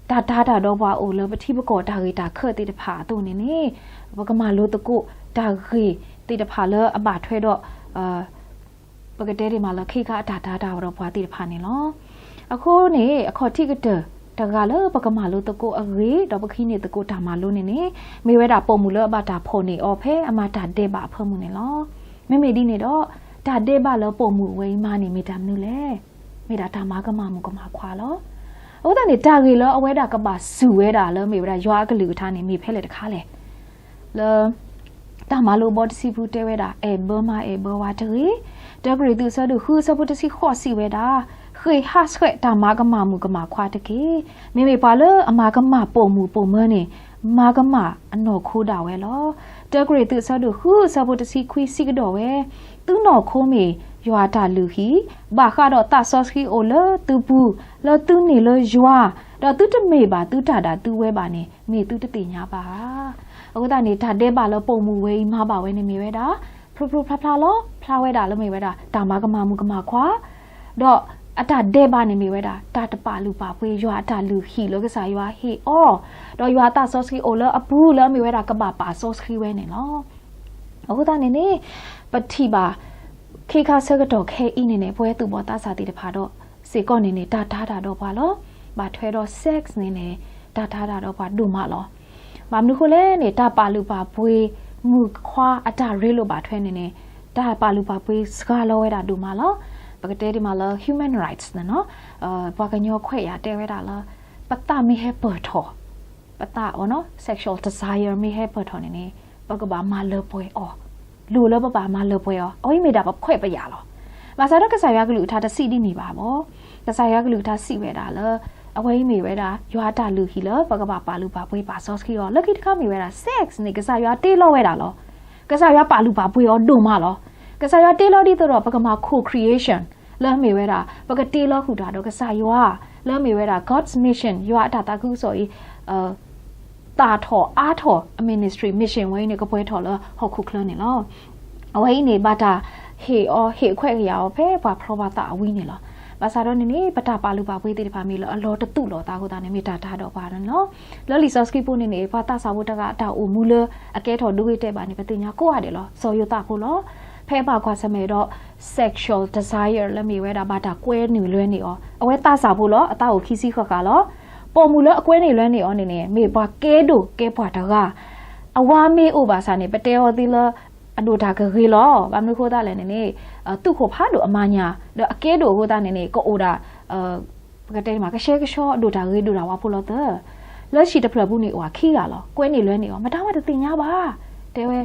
ဒ်တၢ်တာ်တၢ်ဒီးပှၤအိၣ်လၢပထံပကီၢ်တၢ်ဂ့ၢ်တၢ်ခၢၣ်သ့ၣ်တဖၣ်အသိးန့ၣ်န့ၣ်, ပကမၤလိသကိးတၢ်ဂ့ၢ်သ့ၣ်တဖၣ်လၢအဘၣ်ထွဲဒီး ပကတဲဒ်မးလၢခ့ခါအတၢ်တာ်တၢ်ဒီးပှၤသ့ၣ်တဖၣ်န့ၣ်လီၤ. အဃိန့ၣ် အခီၣ်ထံးကတၢၢ်တဂၤလၢပကမၤလိသကိးအဂ့ၢ် ဒီးပကဟံးန့ၢ်သကိးတၢ်မၤလိန့ၣ်န့ၣ်, မ့ၢ်ဝဲဒၣ်ပိာ်မုၣ်လၢအဘၣ်တၢ်ဖီၣ်န့ၢ်အီၤဖဲအမၤတၢ်ဒဲးဘးအဖၢမုၢ်န့ၣ်လီၤ. မ့မ့ၢ်ဒ်န့ၣ်ဒီး, တၢ်ဒဲးဘးလၢပိာ်မုၣ်အဝဲအံၤမၤန့ၣ်မ့ၢ်တၢ်မနုၤလဲၣ်. မ့ၢ်ဒၣ်တၢ်မၤကမၣ်မုၣ်ကမၣ်ခွါလီၤ. အဃိသတးန့ၣ် တၢ်ဂ့ၢ်လၢအဝဲဒၣ်ကဘၣ်စူၢ်ဝဲဒၣ်လၢမ့ၢ်ဝဲဒၣ်ယွၤအကလုၢ်ကထါန့ၣ် မ့ၢ်ဖဲလဲၣ်တခါလဲၣ်. လၢ တၢ်မၤလိဘီတဆံပူၤတဲဝဲဒၣ် အဲၣ်ဘၢမါအဲၣ်ဘၢဝၤတဂ့ၤ. တၢကရံၣ်သူးအဆၢဒိၣ်ဃုအဆၢဖိတဆံဃိးစံးဝဲဒၣ်, ဃ့ၢ်ဟးဆှဲးတၢ်မၤကမၣ်မုၣ်ကမၣ်ခွါတက့ၢ်. မ့မ့ၢ်ပှၤလၢအမၤကမၣ်ပိာ်မုၣ်ပိာ်မၢၤန့ၣ်, မၤကမၣ်အနီၢ်ခိဒၣ်ဝဲလီၤ. တၢကရံၣ်သူးအဆၢဒိၣ်ဃုအဆၢဖိတဆံခွံစံးကဒီးဝဲ, သုနီၢ်ခိမ့ၢ်ယွၤအတၢ်လုၢ်ဟံၣ်, ဘၣ်ဃးဒီးသးစီဆှံအိၣ်လၢသုပူၤ, လၢသုန့ၢ်လၢယွၤ, ဒီးသုတမ့ၢ်ဘၣ်သုတၢ်ဒၣ်သုဝဲဘၣ်န့ၣ် မ့ၢ်သုတသ့ၣ်ညါဘၣ်ဧါ. အဃိသတးန့ၣ် တၢ်ဒဲးဘးလၢပိာ်မုၣ်ဝဲအံၤမၤဘၣ်ဝဲန့ၣ်မ့ၢ်ဝဲဒၣ် ဖျိဖျိဖျါဖျါလီၤ. ဖျါဝဲဒၣ်လၢမ့ၢ်ဝဲဒၣ် တၢ်မၤကမၣ်မုၣ်ကမၣ်ခွါ, ဒီးအတၢ်ဒဲးဘးန့ၣ်မ့ၢ်ဝဲဒၣ် တၢ်တပာ်လုၢ်ပာ်ပှ့ၤယွၤအတၢ်လုၢ်ဟံၣ်လၢကစၢ်ယွၤဟ့ၣ်အီၤ, ဒီးယွၤအသးစီဆှံအိၣ်လၢအပူၤလၢအမ့ၢ်ဝဲဒၣ်ကဘၣ်ပာ်စီဆှံဝဲန့ၣ်လီၤ. အဃိသတးန့ၣ်န့ၣ် ပထံၣ်ဘၣ် ခ့ခါဆၢကတီၢ်ခဲအံၤန့ၣ်န့ၣ် ပဝဲသူၣ်ဘီၣ်သးစၢ်သ့ၣ်တဖၣ်ဒီး စ့ၢ်ကီးန့ၣ်န့ၣ် တၢ်တာ်တၢ်ဒီးပှၤလီၤ. ဘၣ်ထွဲဒီး sex န့ၣ်န့ၣ် တၢ်တာ်တၢ်ဒီးပှၤဒိၣ်မးလီၤ. ဘၣ်မနုၤဃိလဲၣ်န့ၣ် တၢ်ပာ်လုၢ်ပာ်ပှ့ၤမုၣ်ခွါအတၢ်ရ့လိာ်ဘၣ်ထွဲန့ၣ်န့ၣ် တၢ်ပာ်လုၢ်ပာ်ပှ့ၤစှၤလီၤဝဲဒၣ်ဒိၣ်မးလီၤ. ပကတဲဒ်မးလၢ human rights န့ၣ်နီၤ, ပှၤကညီခွဲးယာ်တဲဝဲဒၣ်လၢ ပသးမ့ၢ်ဟဲပၢၢ်ထီၣ် ပသးအီၤနီၤ sexual desire မ့ၢ်ဟဲပၢၢ်ထီၣ်န့ၣ်န့ၣ် ပကဘၣ်မၤလၢပှဲၤအီၤ, လိၣ်လၢပဘၣ်မၤလၢပှဲၤအီၤ, အဝဲအံၤမ့ၢ်ဒၣ်ပခွဲးပယာ်လီၤ. ဘၣ်ဆၣ်ဒီးကစၢ်ယွၤကလုၢ်ကထါတစံးဒ်န့ၣ်ဘၣ်ဘၣ်. ကစၢ်ယွၤကလုၢ်ကထါစံးဝဲဒၣ်လၢ အဝဲအံၤမ့ၢ်ဝဲဒၣ် ယွၤအတၢ်လုၢ်ဟံၣ်လၢပကဘၣ်ပာ်လုၢ်ပာ်ပှ့ၤပာ်စီဆှံအီၤ, လၢခံတခါမ့ၢ်ဝဲဒၣ် sex န့ၣ် ကစၢ်ယွၤတ့လီၤဝဲဒၣ်လီၤ. ကစၢ်ယွၤပာ်လုၢ်ပာ်ပှ့ၤအီၤဒိၣ်မးလီၤ. ကစၢ်ယွၤတ့လီၤဒ်သိးဒီး ပကမၤ co-creation လၢမ့ၢ်ဝဲဒၣ် ပကတ့လီၤဃုာ်တၢ်ဒီးကစၢ်ယွၤ လၢမ့ၢ်ဝဲဒၣ် God's mission ယွၤအတၢ်သးခုကစီၣ်အံၤ သၣ်ထီၣ်အါထီၣ်အ ministry mission ဝဲအံၤန့ၣ် ကပှဲၤထီၣ်လၢဟီၣ်ခိၣ်ချၢန့ၣ်လီၤ. အဝဲအံၤန့ၣ် ဘၣ်တၢ်ဟ့ၣ်အီၤ ဟ့ၣ်ခွဲးကယာ်အီၤဖဲပှၤဖျီဘၣ်သးအဝံၤန့ၣ်လီၤ. ဘၣ်ဆၣ်ဒီးန့ၣ်န့ၣ် ပတၢ်ပာ်လုၢ်ပာ်ပှ့ၤသ့ၣ်တဖၣ်မ့ၢ်လၢအလီၤတတူာ်လိာ်အသးအဃိသတးန့ၣ် မ့ၢ်တၢ်တာ်ဒီးပှၤန့ၣ်လီၤ. လၢလံာ်စီဆှံပူၤန့ၣ်န့ၣ် ပှၤသးစၢ်ဖိတဂၤအတၢ်အိၣ်မူလၢအကဲထီၣ်ဒိဂ့ၤတဲာ်ဘၣ်န့ၣ် ပသ့ၣ်ညါကိးဂၤဒဲးလီၤ. စီၤယိၤသးဖိလီၤ. ဖဲအဘၣ်ကွၢ်ဆၢၣ်မဲာ်ဒီး sexual desire လၢမ့ၢ်ဝဲဒၣ်ဘၣ်တၢ်ကွဲနုာ်လွဲန့ၢ်အီၤ, အဝဲသးစၢ်ဖိလီၤ. အသးအိၣ်ခံဆံဃၣ်ဃၣ်လီၤ. ပိာ်မုၣ်လၢအကွဲနုာ်လွဲန့ၢ်အီၤန့ၣ်န့ၣ် မ့ၢ်ပှၤကဲဒိၣ်ကဲပှၢ်တဂၤ အဝၤမ့ၢ်အိၣ်ဘၣ်ဆၣ်န့ၣ် ပတဲအီၤသ့လၢအဒိၣ်တၢ်ကဂ့ၤလီၤ. ဘၣ်မနုၤအဃိသတးလဲၣ်န့ၣ်န့ၣ် သူၣ်ခိၣ်ဖးဒိၣ်အမါညါ ဒီးအကဲဒိၣ်အဃိသတးန့ၣ်န့ၣ် ကအိၣ်ဒၣ် ပကတဲမး ကရှဲကဆှီဒိၣ်တၢ်ဂ့ၤဒိၣ်တၢ်ဝါဖိလီၤသၢ, လၢဟံၣ်တဖျၢၣ်ပူၤန့ၣ် အိၣ်ဝဲခံဂၤလီၤ. ကွဲးန့ၢ်လွဲန့ၢ်အီၤ မတၤမးတသ့ၣ်ညါဘၣ်. တဲဝဲ,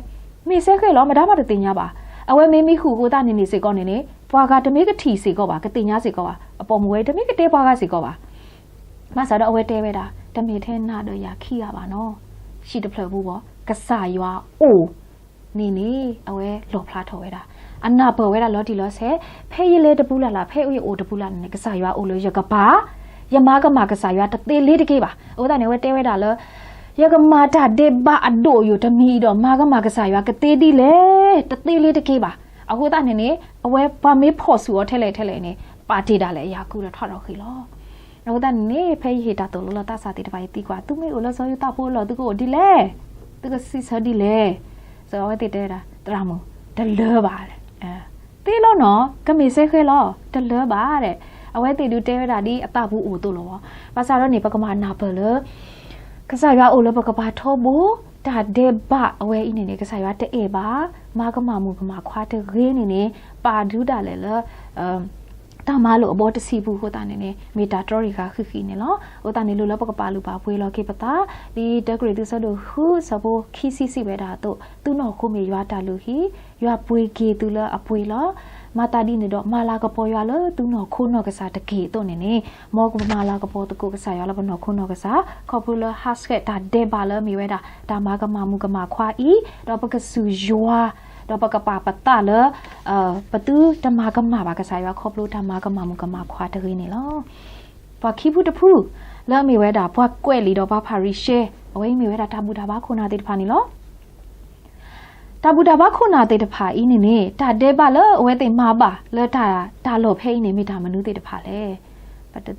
မ့ၢ်စဲဃဲလီၤ မတၤမးတသ့ၣ်ညါဘၣ်. အဝဲမ့မ့ၢ်ဃုာ်အဃိသတးန့ၣ်န့ၣ်စ့ၢ်ကီးန့ၣ်န့ၣ် ပှၤဂၤတမ့ၢ်ကထံၣ်စ့ၢ်ကီးဘၣ်, ကသ့ၣ်ညါစ့ၢ်ကီးဘၣ်. အပိာ်မုၣ်ဝဲတမ့ၢ်ကတဲပှၤဂၤစ့ၢ်ကီးဘၣ်. ဘၣ်ဆၣ်ဒီးအဝဲတဲဝဲဒၣ် တမ့ၢ်ထဲနၤဒီးယၤခံဂၤဘၣ်နီၤ, ဟံၣ်တဖျၢၣ်ပူၤဘၣ် ကစၢ်ယွၤအိၣ်န့ၣ်န့ၣ် အဝဲလီၣ်ဖျါထီၣ်ဝဲဒၣ်, အနၢ်ပၢၢ်ဝဲဒၣ်လီၤတံၢ်လီၤဆဲး, ဖဲယလဲၤတပူၤလၢ်လၢ် ဖဲယအိၣ်တပူၤလၢ်လၢ်န့ၣ် ကစၢ်ယွၤအိၣ်လၢယကပၤ, ယမၤကမၣ်ကစၢ်ယွၤတသ့လၢၤတက့ၢ်ဘၣ်. အဃိသတးန့ၣ် အဝဲတဲဝဲဒၣ်လၢ ယကမၤတၢ်ဒဲးဘးအဒိၣ်အယိာ်တမံၤအံၤဒီး မၤကမၣ်ကစၢ်ယွၤကသ့ဒ်လဲၣ်, တသ့လၢၤတက့ၢ်ဘၣ်. အဃိသတးန့ၣ်န့ၣ် အဝဲပှၤမ့ၢ်ဖီၣ်ဆူၣ်အီၤထဲလဲၣ်ထဲလဲၣ်န့ၣ် ပာ်တ့ၢ်ဒၣ်လဲာ်အယၤကုၢ်ဒီးထီၣ်ထီၣ်ဃံလီၤ. အဃိသတးန့ၣ်န့ၣ် ဖဲယဟ့ၣ်တၢ်သိၣ်လိလၢသးစၢ်သ့ၣ်တဖၣ် ယသံကွၢ် သုမ့ၢ်အိၣ်လၢစီၤယိၤသးဖိအလီၢ် သုကအိၣ်ဒ်လဲၣ်, သုကစံးဆၢဒ်လဲၣ်. စီၤအဝဲသ့ၣ်တဲဝဲဒၣ် သရၣ်မုၣ် တလၢၤဘၣ် သ့လီၤနီၤ, ကမ့ၢ်စဲဃဲလီၤ တလၢၤဘၣ်ဒဲး. အဝဲသ့ၣ်ဒုးတဲဝဲဒၣ်ဒ်အသးပူၤအိၣ်သိးလီၤဘၣ်. ဘၣ်ဆၣ်ဒီးန့ၣ် ပကမၤနၢ်ပၢၢ်လၢ ကစၢ်ယွၤအိၣ်လၢပကပၤထီဘိ, တၢ်ဒဲးဘးအဝဲအံၤန့ၣ်န့ၣ် ကစၢ်ယွၤတအဲၣ်ဘၣ်, မၤကမၣ်မုၣ်ကမၣ်ခွါတဂ့ၤန့ၣ်န့ၣ် ပာ်ဒုးဒၣ်လဲာ်လၢ တၢ်မၤလိာ်အဘီတဆံပူၤအဃိသတးန့ၣ်န့ၣ် မ့ၢ်တၢ်တြီအဂၤဃံးဃံးန့ၣ်လီၤ. အဃိသတးန့ၣ် လိၣ်လၢပကပာ်လုၢ်ပာ်ပှ့ၤလီၤက့ၤပသး, ဒ်တၢကရံၣ်သူးဆၢဒိၣ်ဃုဆၢဖိခံဆံစံးဝဲဒၣ်အသိး, သုနီၢ်ခိမ့ၢ်ယွၤတၢ်လုၢ်ဟံၣ်, ယွၤပှ့ၤက့ၤသုလၢအပှ့ၤလီၤ. မၤသးဒ်န့ၣ်ဒီး မၤလၤကပီၤယွၤလၢသုနီၢ်ခိနီၢ်ကစၢ်တက့ၢ်အသိးန့ၣ်န့ၣ်, မ်ပကမၤလၤကပီၤသကိးကစၢ်ယွၤလၢပနီၢ်ခိနီၢ်ကစၢ်, ခီဖျိလၢဟးဆှဲးတၢ်ဒဲးဘးလၢမ့ၢ်ဝဲဒၣ် တၢ်မၤကမၣ်မုၣ်ကမၣ်ခွါအံၤ, ဒီးပကစူၢ်ယွၤ ဒီးပကပာ်ပသးလၢ ပသုတမၤကမၣ်ဘၣ်ကစၢ်ယွၤခီဖျိတၢ်မၤကမၣ်မုၣ်ကမၣ်ခွါတဂ့ၤန့ၣ်လီၤ. ပှၤခံဖုတဖု လၢအမ့ၢ်ဝဲဒၣ် ပှၤကွဲးလံာ်ဒီးပှၤဖၤရံၤၡဲ, အဝဲအံၤမ့ၢ်ဝဲဒၣ်တၢ်ဘူၣ်တၢ်ဘါခိၣ်နၢ်သ့ၣ်တဖၣ်န့ၣ်လီၤ. တၢ်ဘူၣ်တၢ်ဘါခိၣ်နၢ်သ့ၣ်တဖၣ်အံၤန့ၣ်န့ၣ် တၢ်ဒဲးဘးလၢအဝဲသ့ၣ်မၤဘၣ်လၢတၢ် တၢ်လီၢ်ဖဲအံၤန့ၣ် မ့ၢ်တၢ်မနုၤသ့ၣ်တဖၣ်လဲၣ်. ပတသ့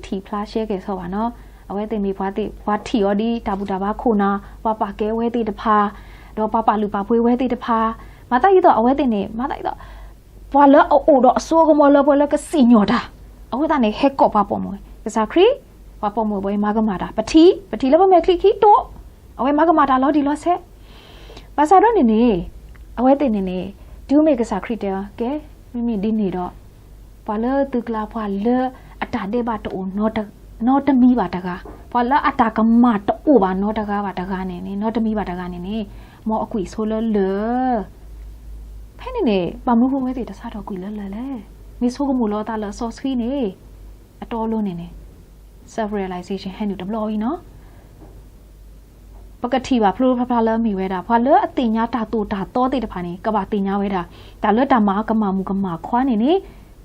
ထံၣ်ဖျါရှဲကဲၤဆီဘၣ်နီၤ. အဝဲသ့ၣ်မ့ၢ်ပှၤသ့ၣ် ပှၤထံၣ်အီၤဒ်တၢ်ဘူၣ်တၢ်ဘါခိၣ်နၢ်, ပှၤပာ်ကဲအဝဲသ့ၣ်တဖၣ်, ဒီးပှၤပာ်လုၢ်ပာ်ပှ့ၤအဝဲသ့ၣ်တဖၣ်, မၤသးဒ်သိးအဝဲသ့ၣ်န့ၣ် မၤသးဒ်သိး ပှၤလၢအအိၣ်ဒီးအစိကမီၤလၢပှဲၤလၢကစံၣ်ညီၣ်တၢ်, အဃိသတးန့ၣ် ဟဲကိးပှၤပိာ်မုၣ်, ကစၢ်ခရံာ်, ပှၤပိာ်မုၣ်ဘၣ်အံၤမၤကမၣ်တၢ်, ပထံၣ်, ပထံၣ်လၢပမဲာ်ချံခံတိာ်, အဝဲမၤကမၣ်တၢ်လီၤတံၢ်လီၤဆဲး. ဘၣ်ဆၣ်ဒီးန့ၣ်န့ၣ် အဝဲသ့ၣ်န့ၣ်န့ၣ် တုၤမ့ၢ်ကစၢ်ခရံာ်တဲအီၤ ကဲ, မ့မ့ၢ်ဒ်န့ၣ်ဒီး ပှၤလၢသုကျါ ပှၤလၢအတၢ်ဒဲးဘးတအိၣ်နီတမံၤဘၣ်တဂၤ, ပှၤလၢအတၢ်ကမၣ်တအိၣ်ဘၣ်နီတဂၤဘၣ်တဂၤန့ၣ်န့ၣ်, နီတမံၤဘၣ်တဂၤန့ၣ်န့ၣ်, မ်အကွံာ်ဆိလၢလၢၢ် ဖဲန့ၣ်န့ၣ် ဘၣ်မနုၤဃိအဝဲသ့ၣ်တစးထီၣ်ကွံာ်လၢလၢၢ်လဲၣ်. မ့ၢ်ဆိကမိၣ်လီၤအသးလၢအစီဆှံန့ၣ် အတီအလိၤန့ၣ်န့ၣ် self realization ဟဲနုာ်တဘျီအံၤနီၤ. ပကထံၣ်ဘၣ်ဖျိဖျါဖျါလၢအမ့ၢ်ဝဲဒၣ် ပှၤလၢအသ့ၣ်ညါတၢ်သိၣ်တၢ်သီသ့ၣ်တဖၣ်န့ၣ် ကဘၣ်သ့ၣ်ညါဝဲဒၣ် တၢ်လၢတၢ်မၤကမၣ်မုၣ်ကမၣ်ခွါန့ၣ်န့ၣ်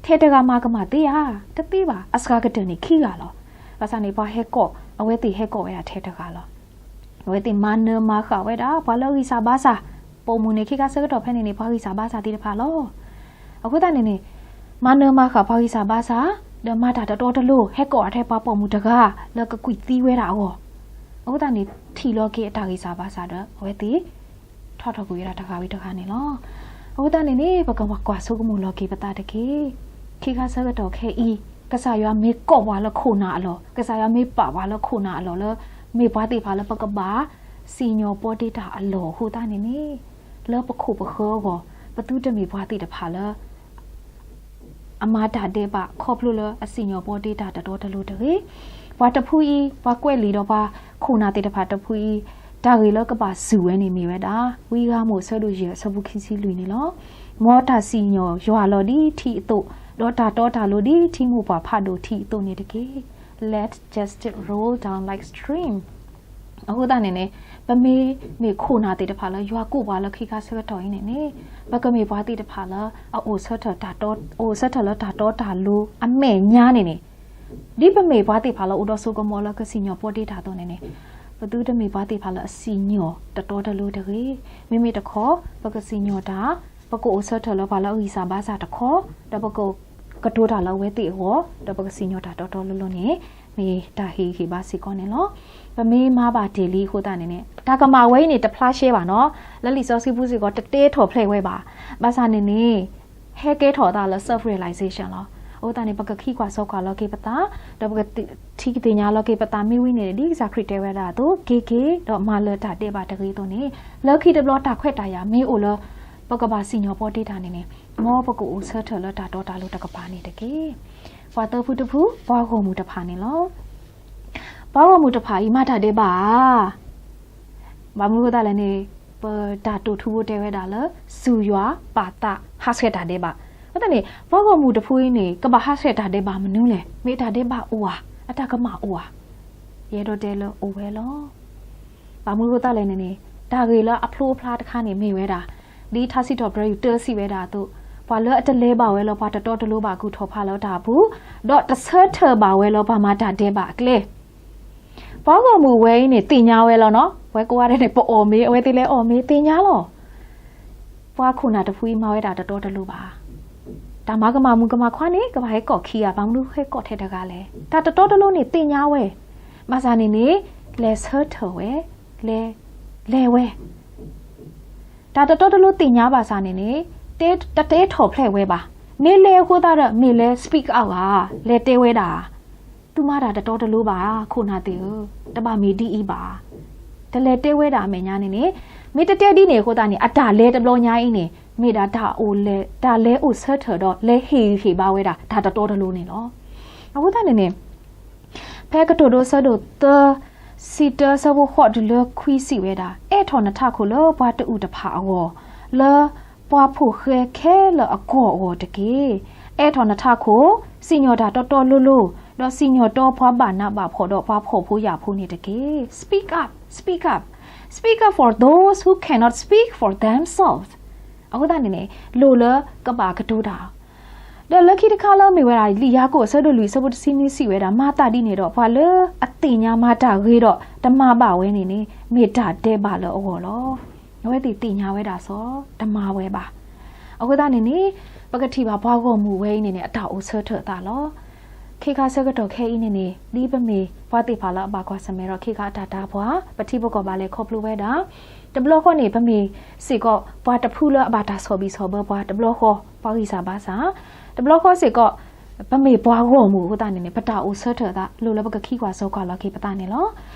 ထဲတဂၤမၤကမၣ်သ့ဧါ, တသ့ဘၣ်. အစှၤကတၢၢ်န့ၣ်ခံဂၤလီၤ. ဘၣ်ဆၣ်န့ၣ် ပှၤဟဲကိး အဝဲသ့ၣ်ဟဲကိးဝဲဒၣ်ထဲတဂၤလီၤ. အဝဲသ့ၣ်မၤနၢၤမၤဃၣ်ဝဲဒၣ် ပှၤလၢအဂံၢ်စၢ်ဘါစၢ်, ပိာ်မုၣ်န့ၣ် ခံခါဆၢကတီၢ်ဖဲန့ၣ်န့ၣ် ပှၤဂံၢ်စၢ်ဘါစၢ်သ့ၣ်တဖၣ်လီၤ. အဃိသတးန့ၣ်န့ၣ် မၤနၢၤမၤဃၣ်ပှၤဂံၢ်စၢ်ဘါစၢ်, ဒီးမၤတၢ်တတီတလိၤ ဟဲကိးအထဲပှၤပိာ်မုၣ်တဂၤ လၢကကွံာ်သံဝဲဒၣ်အဂီၢ်. အဃိသတးန့ၣ် ထံၣ်လီၤက့ၤအတၢ်ဂံၢ်စၢ်ဘါစၢ်ဒီး အဝဲသ့ၣ် ထီၣ်ထီၣ်ကွံာ်ဝဲဒၣ်တဂၤဝံၤတဂၤန့ၣ်လီၤ. အဃိသတးန့ၣ်န့ၣ် ပကကွၢ်ဆိကမိၣ်လီၤက့ၤပသးတက့ၢ်. ခံခါဆၢကတီၢ်ခဲအံၤ ကစၢ်ယွၤမ့ၢ်ကိးပှၤလၢခိၣ်နၢ်အလီၢ်, ကစၢ်ယွၤမ့ၢ်ပာ်ပှၤလၢခိၣ်နၢ်အလီၢ်လၢ မ့ၢ်ပှၤသ့ၣ်တဖၣ်လၢပကဘၣ်စံၣ်ညီၣ်ပီတ့တၢ်အလီၢ်အဃိသတးန့ၣ်န့ၣ် လၢပခိၣ်ပဃၢၤအဂီၢ် ပသုတမ့ၢ်ပှၤသ့ၣ်တဖၣ်လၢ အမၤတၢ်ဒဲးဘးခီဖျိလၢအစံၣ်ညီၣ်ပီတ့တၢ်တတီတလိၤတဂ့ၤ. ပှၤတဖုအံၤ ပှၤကွဲးလံာ်ဒီးပှၤခိၣ်နၢ်သ့ၣ်တဖၣ်တဖုအံၤ တၢ်ဂ့ၢ်လၢကဘၣ်စူၢ်ဝဲန့ၣ်မ့ၢ်ဝဲဒၣ် ဝံဂၤမိၢ်ဆၢဒိၣ်ယဲၢ်ဆၢဖိခံဆံလွံၢ်န့ၣ်လီၤ. မ်တၢ်စံၣ်ညီၣ်ယွၤလီၤဒ်ထံအသိး, ဒီးတၢ်တီတၢ်လိၤဒ်ထံမိၢ်ပှၢ်ဖးဒိၣ်ထံအသိးန့ၣ်တက့ၢ်. Let justice roll down like stream. အဃိသတးန့ၣ်န့ၣ် ပမ့မ့ၢ်ခိၣ်နၢ်သ့ၣ်တဖၣ်လၢယွၤကိးပှၤလၢခံခါဆၢကတီၢ်အံၤန့ၣ်န့ၣ် ပကမ့ၢ်ပှၤသ့ၣ်တဖၣ်လၢအအိၣ်ဆၢထၢၣ်တၢ်တီ အိၣ်ဆၢထၢၣ်လၢတၢ်တီတၢ်လိၤအမဲာ်ညါန့ၣ်န့ၣ် ဒ်ပမ့ၢ်ပှၤသ့ၣ်တဖၣ်လၢအိၣ်ဒီးစိကမီၤလၢကစံၣ်ညီၣ်ပီတ့တၢ်အသိးန့ၣ်န့ၣ် ပသုတမ့ၢ်ပှၤသ့ၣ်တဖၣ်လၢအစံၣ်ညီၣ်တတီတလိၤတဂ့ၤ. မ့မ့ၢ်တခီ ပကစံၣ်ညီၣ်တၢ်, ပကအိၣ်ဆၢထၢၣ်လၢပှၤလၢအဂံၢ်စၢ်ဘါစၢ်တခီ, ဒီးပကကတိၤတၢ်လၢအဝဲသ့ၣ်အဂီၢ်, ဒီးပကစံၣ်ညီၣ်တၢ်တီတီလိၤလိၤန့ၣ် မ့ၢ်တၢ်ဟ့ၣ်ဂံၢ်ဟ့ၣ်ဘါစ့ၢ်ကီးန့ၣ်လီၤ. ပမ့ၢ်မၤဘၣ်တ့ၢ်လံအဃိသတးန့ၣ်န့ၣ် တၢ်ကမၣ်ဝဲအံၤန့ၣ် တဖျါရှဲဘၣ်နီၤ, လၢလံာ်စီဆှံပူၤစ့ၢ်ကီး တတဲထီၣ်ဖျဲးဝဲဘၣ်. ဘၣ်ဆၣ်န့ၣ်န့ၣ် ဟဲကဲထီၣ်အသးလၢ self realization လီၤ. အဃိသတးန့ၣ် ပကခံကွၢ်ဆိကွၢ်လီၤက့ၤပသး, ဒီးပကထံၣ်ကသ့ၣ်ညါလီၤက့ၤပသးမ့ၢ်ဝံၤန့ၣ် ဒ်ကစၢ်ခရံာ်တဲဝဲဒၣ်အသိး က့ၤက့ၤ ဒီးမၤလၢၤတၢ်ဒဲးဘးတဂ့ၤအသိးန့ၣ်, လၢခံတဘျီတၢ်ခွဲးတၢ်ယာ်မ့ၢ်အိၣ်လၢ ပကဘၣ်စံၣ်ညီၣ်ပီတ့တၢ်န့ၣ်န့ၣ်, မ်ပကအိၣ်ဆၢထၢၣ်လၢတၢ်တီတၢ်လိၤတကပၤန့ၣ်တက့ၢ်. ပှၤသၢဖုတဖု ပှၤဂီၢ်မုၢ်တဖၣ်န့ၣ်လီၤ. ပှၤဂီၢ်မုၢ်တဖၣ်အံၤ မၤတၢ်ဒဲးဘးဧါ. ဘၣ်မနုၤအဃိသတးလဲၣ်န့ၣ်, ပတၢ်တိာ်ထူဖိတဲဝဲဒၣ်လၢ စူၢ်ယွၤပာ်သးဟးဆှဲးတၢ်ဒဲးဘး. အဃိသတးန့ၣ် ပှၤဂီၢ်မုၢ်တဖုအံၤန့ၣ် ကဘၣ်ဟးဆှဲးတၢ်ဒဲးဘးမနုၤလဲၣ်. မ့ၢ်တၢ်ဒဲးဘးအိၣ်ဧါ, အတၢ်ကမၣ်အိၣ်ဧါ. ယအဲၣ်ဒိးတဲလၢအိၣ်ဝဲလီၤ. ဘၣ်မနုၤအဃိသတးလဲၣ်န့ၣ်န့ၣ်, တၢ်ဂ့ၢ်လၢအဖျိအဖျါတခါန့ၣ်မ့ၢ်ဝဲဒၣ်, ဒ်ထါစံးထီၣ်ပတြၢၤယူၢ်တၢစံးဝဲဒၣ်အသိး, ပှၤလၢအတလဲၤဘၣ်ဝဲလၢပှၤတတီတလိၤဘၣ် ကူၣ်ထီၣ်ဖးလၢတၢ်အပူၤ, ဒီးတဆၢထၢၣ်ဘၣ်ဝဲလၢပှၤမၤတၢ်ဒဲးဘးအကျဲ. ပှၤဂီၢ်မုၢ်ဝဲအံၤန့ၣ် သ့ၣ်ညါဝဲလီၤနီၤ. ဝဲကိးဂၤဒဲးန့ၣ် ပအီၣ်မ့ၤ, အဝဲသ့ၣ်လဲၤအီၣ်မ့ၤ သ့ၣ်ညါလီၤ. ပှၤခိၣ်နၢ်တဖုအံၤမၤဝဲဒၣ်တတီတလိၤဘၣ်. တၢ်မၤကမၣ်မုၣ်ကမၣ်ခွါန့ၣ် ကဘၣ်ဟဲကိးခံဂၤ, ဘၣ်မနုၤဟဲကိးထဲတဂၤလဲၣ်. တၢ်တတီတလိၤန့ၣ်သ့ၣ်ညါဝဲ, ဘၣ်ဆၣ်န့ၣ်န့ၣ် လဲၤဆၢထၢၣ်ဝဲ, လဲၤ, လဲၤဝဲ တၢ်တတီတလိၤသ့ၣ်ညါဘၣ်ဆၣ်န့ၣ်န့ၣ်, တတဲထီၣ်ဖျဲးဝဲဘၣ်. မ့ၢ်လဲၤအဃိသတးဒီး မ့ၢ်လဲၤ speak out ဧါ, လဲၤတဲဝဲဒၣ်, သုမၤတၢ်တတီတလိၤဘၣ်, ခိၣ်နၢ်သ့ၣ်ဧၢ, တဘၣ်မ့ၢ်ဒ်အံၤဘၣ်. တလဲၤတဲဝဲဒၣ်အမဲာ်ညါန့ၣ်န့ၣ်, မ့ၢ်တတဲဒ်န့ၣ်အဃိသတးန့ၣ် အတၢ်လဲၤတဘျီညါအံၤန့ၣ် မ့ၢ်ဒၣ်တၢ်အိၣ်လဲၤ, တၢ်လဲၤအိၣ်ဆၢထၢၣ်ဒီး လဲၤဟ့ၣ်ဂံၢ်ဟ့ၣ်ဘါဝဲဒၣ် တၢ်တတီတလိၤန့ၣ်လီၤ. အဃိသတးန့ၣ်န့ၣ် ဖဲကတိၤဒိဆၢဒိၣ်သၢ ဆံတၢ ဆၢဖိဃိးတုၤလၢခွံစံးဝဲဒၣ်, အဲၣ်ထီၣ်နထးခိၣ်လၢပှၤတအုၣ်တဖၣ်အဂီၢ်, လၢပှၤဖိၣ်ဃဲခဲလၢာ်အကီၢ်အဂီၢ်တက့ၢ်. အဲၣ်ထီၣ်နထးခိၣ်, စံၣ်ညီၣ်တၢ်တီတီလိၤလိၤ, ဒီးစံၣ်ညီၣ်တီပှၤဘၣ်နးဘၣ်ဖှီၣ်ဒီးပှၤဖှီၣ်ဖိယာ်ဖိန့ၣ်တက့ၢ်. Speak up, speak up, speak up for those who cannot speak for themselves. အဃိသတးန့ၣ်န့ၣ် လိၣ်လၢကဘၣ်ကတိၤတၢ် ဒီးလၢခံတခါလၢမ့ၢ်ဝဲဒၣ် လံာ်ယၤကိာ်အဆၢဒိၣ်လွံၢ်အဆၢဖိတဆံနွံစံးဝဲဒၣ်, မၤသးဒ်န့ၣ်ဒီး ပှၤလၢအသ့ၣ်ညါမၤတၢ်ဂ့ၤဒီး တမၤဘၣ်ဝဲန့ၣ်န့ၣ် မ့ၢ်တၢ်ဒဲးဘးလၢအဂီၢ်လီၤ. အဝဲသ့ၣ်သ့ၣ်ညါဝဲဒၣ်စီၤ တမၤဝဲဘၣ်. အဃိသတးန့ၣ်န့ၣ် ပကထံၣ်ဘၣ်ပှၤဂီၢ်မုၢ်ဝဲအံၤန့ၣ်န့ၣ် အတၢ်အိၣ်ဆၢထၢၣ်အသးလီၤ. ခဲခါဆၢကတီၢ်ခဲအံၤန့ၣ်န့ၣ် ဒ်ပမ့ၢ်ပှၤသ့ၣ်တဖၣ်လၢအဘၣ်ကွၢ်ဆၢၣ်မဲာ်ဒီး ခဲခါအတၢ်တာ်ပှၤ ပထံပကီၢ်ဘၣ်လဲၤခီဖျိဝဲဒၣ် တဘျီဃီန့ၣ် ပမ့ၢ်စ့ၢ်ကီးပှၤတဖုလၢအဘၣ်တၢ်ဆီၣ်ဘံၣ်ဆီၣ်ဘၢပှၤ တဘျီဃီ ပှၤဂံၢ်စၢ်ဘါစၢ်, တဘျီဃီစ့ၢ်ကီး ပမ့ၢ်ပှၤဂီၢ်မုၢ်အဃိသတးန့ၣ်န့ၣ် ပတၢ်အိၣ်ဆၢထၢၣ်အသး လိၣ်လၢပကခံကွၢ်စိကွၢ်လီၤက့ၤပသးန့ၣ်လီၤ.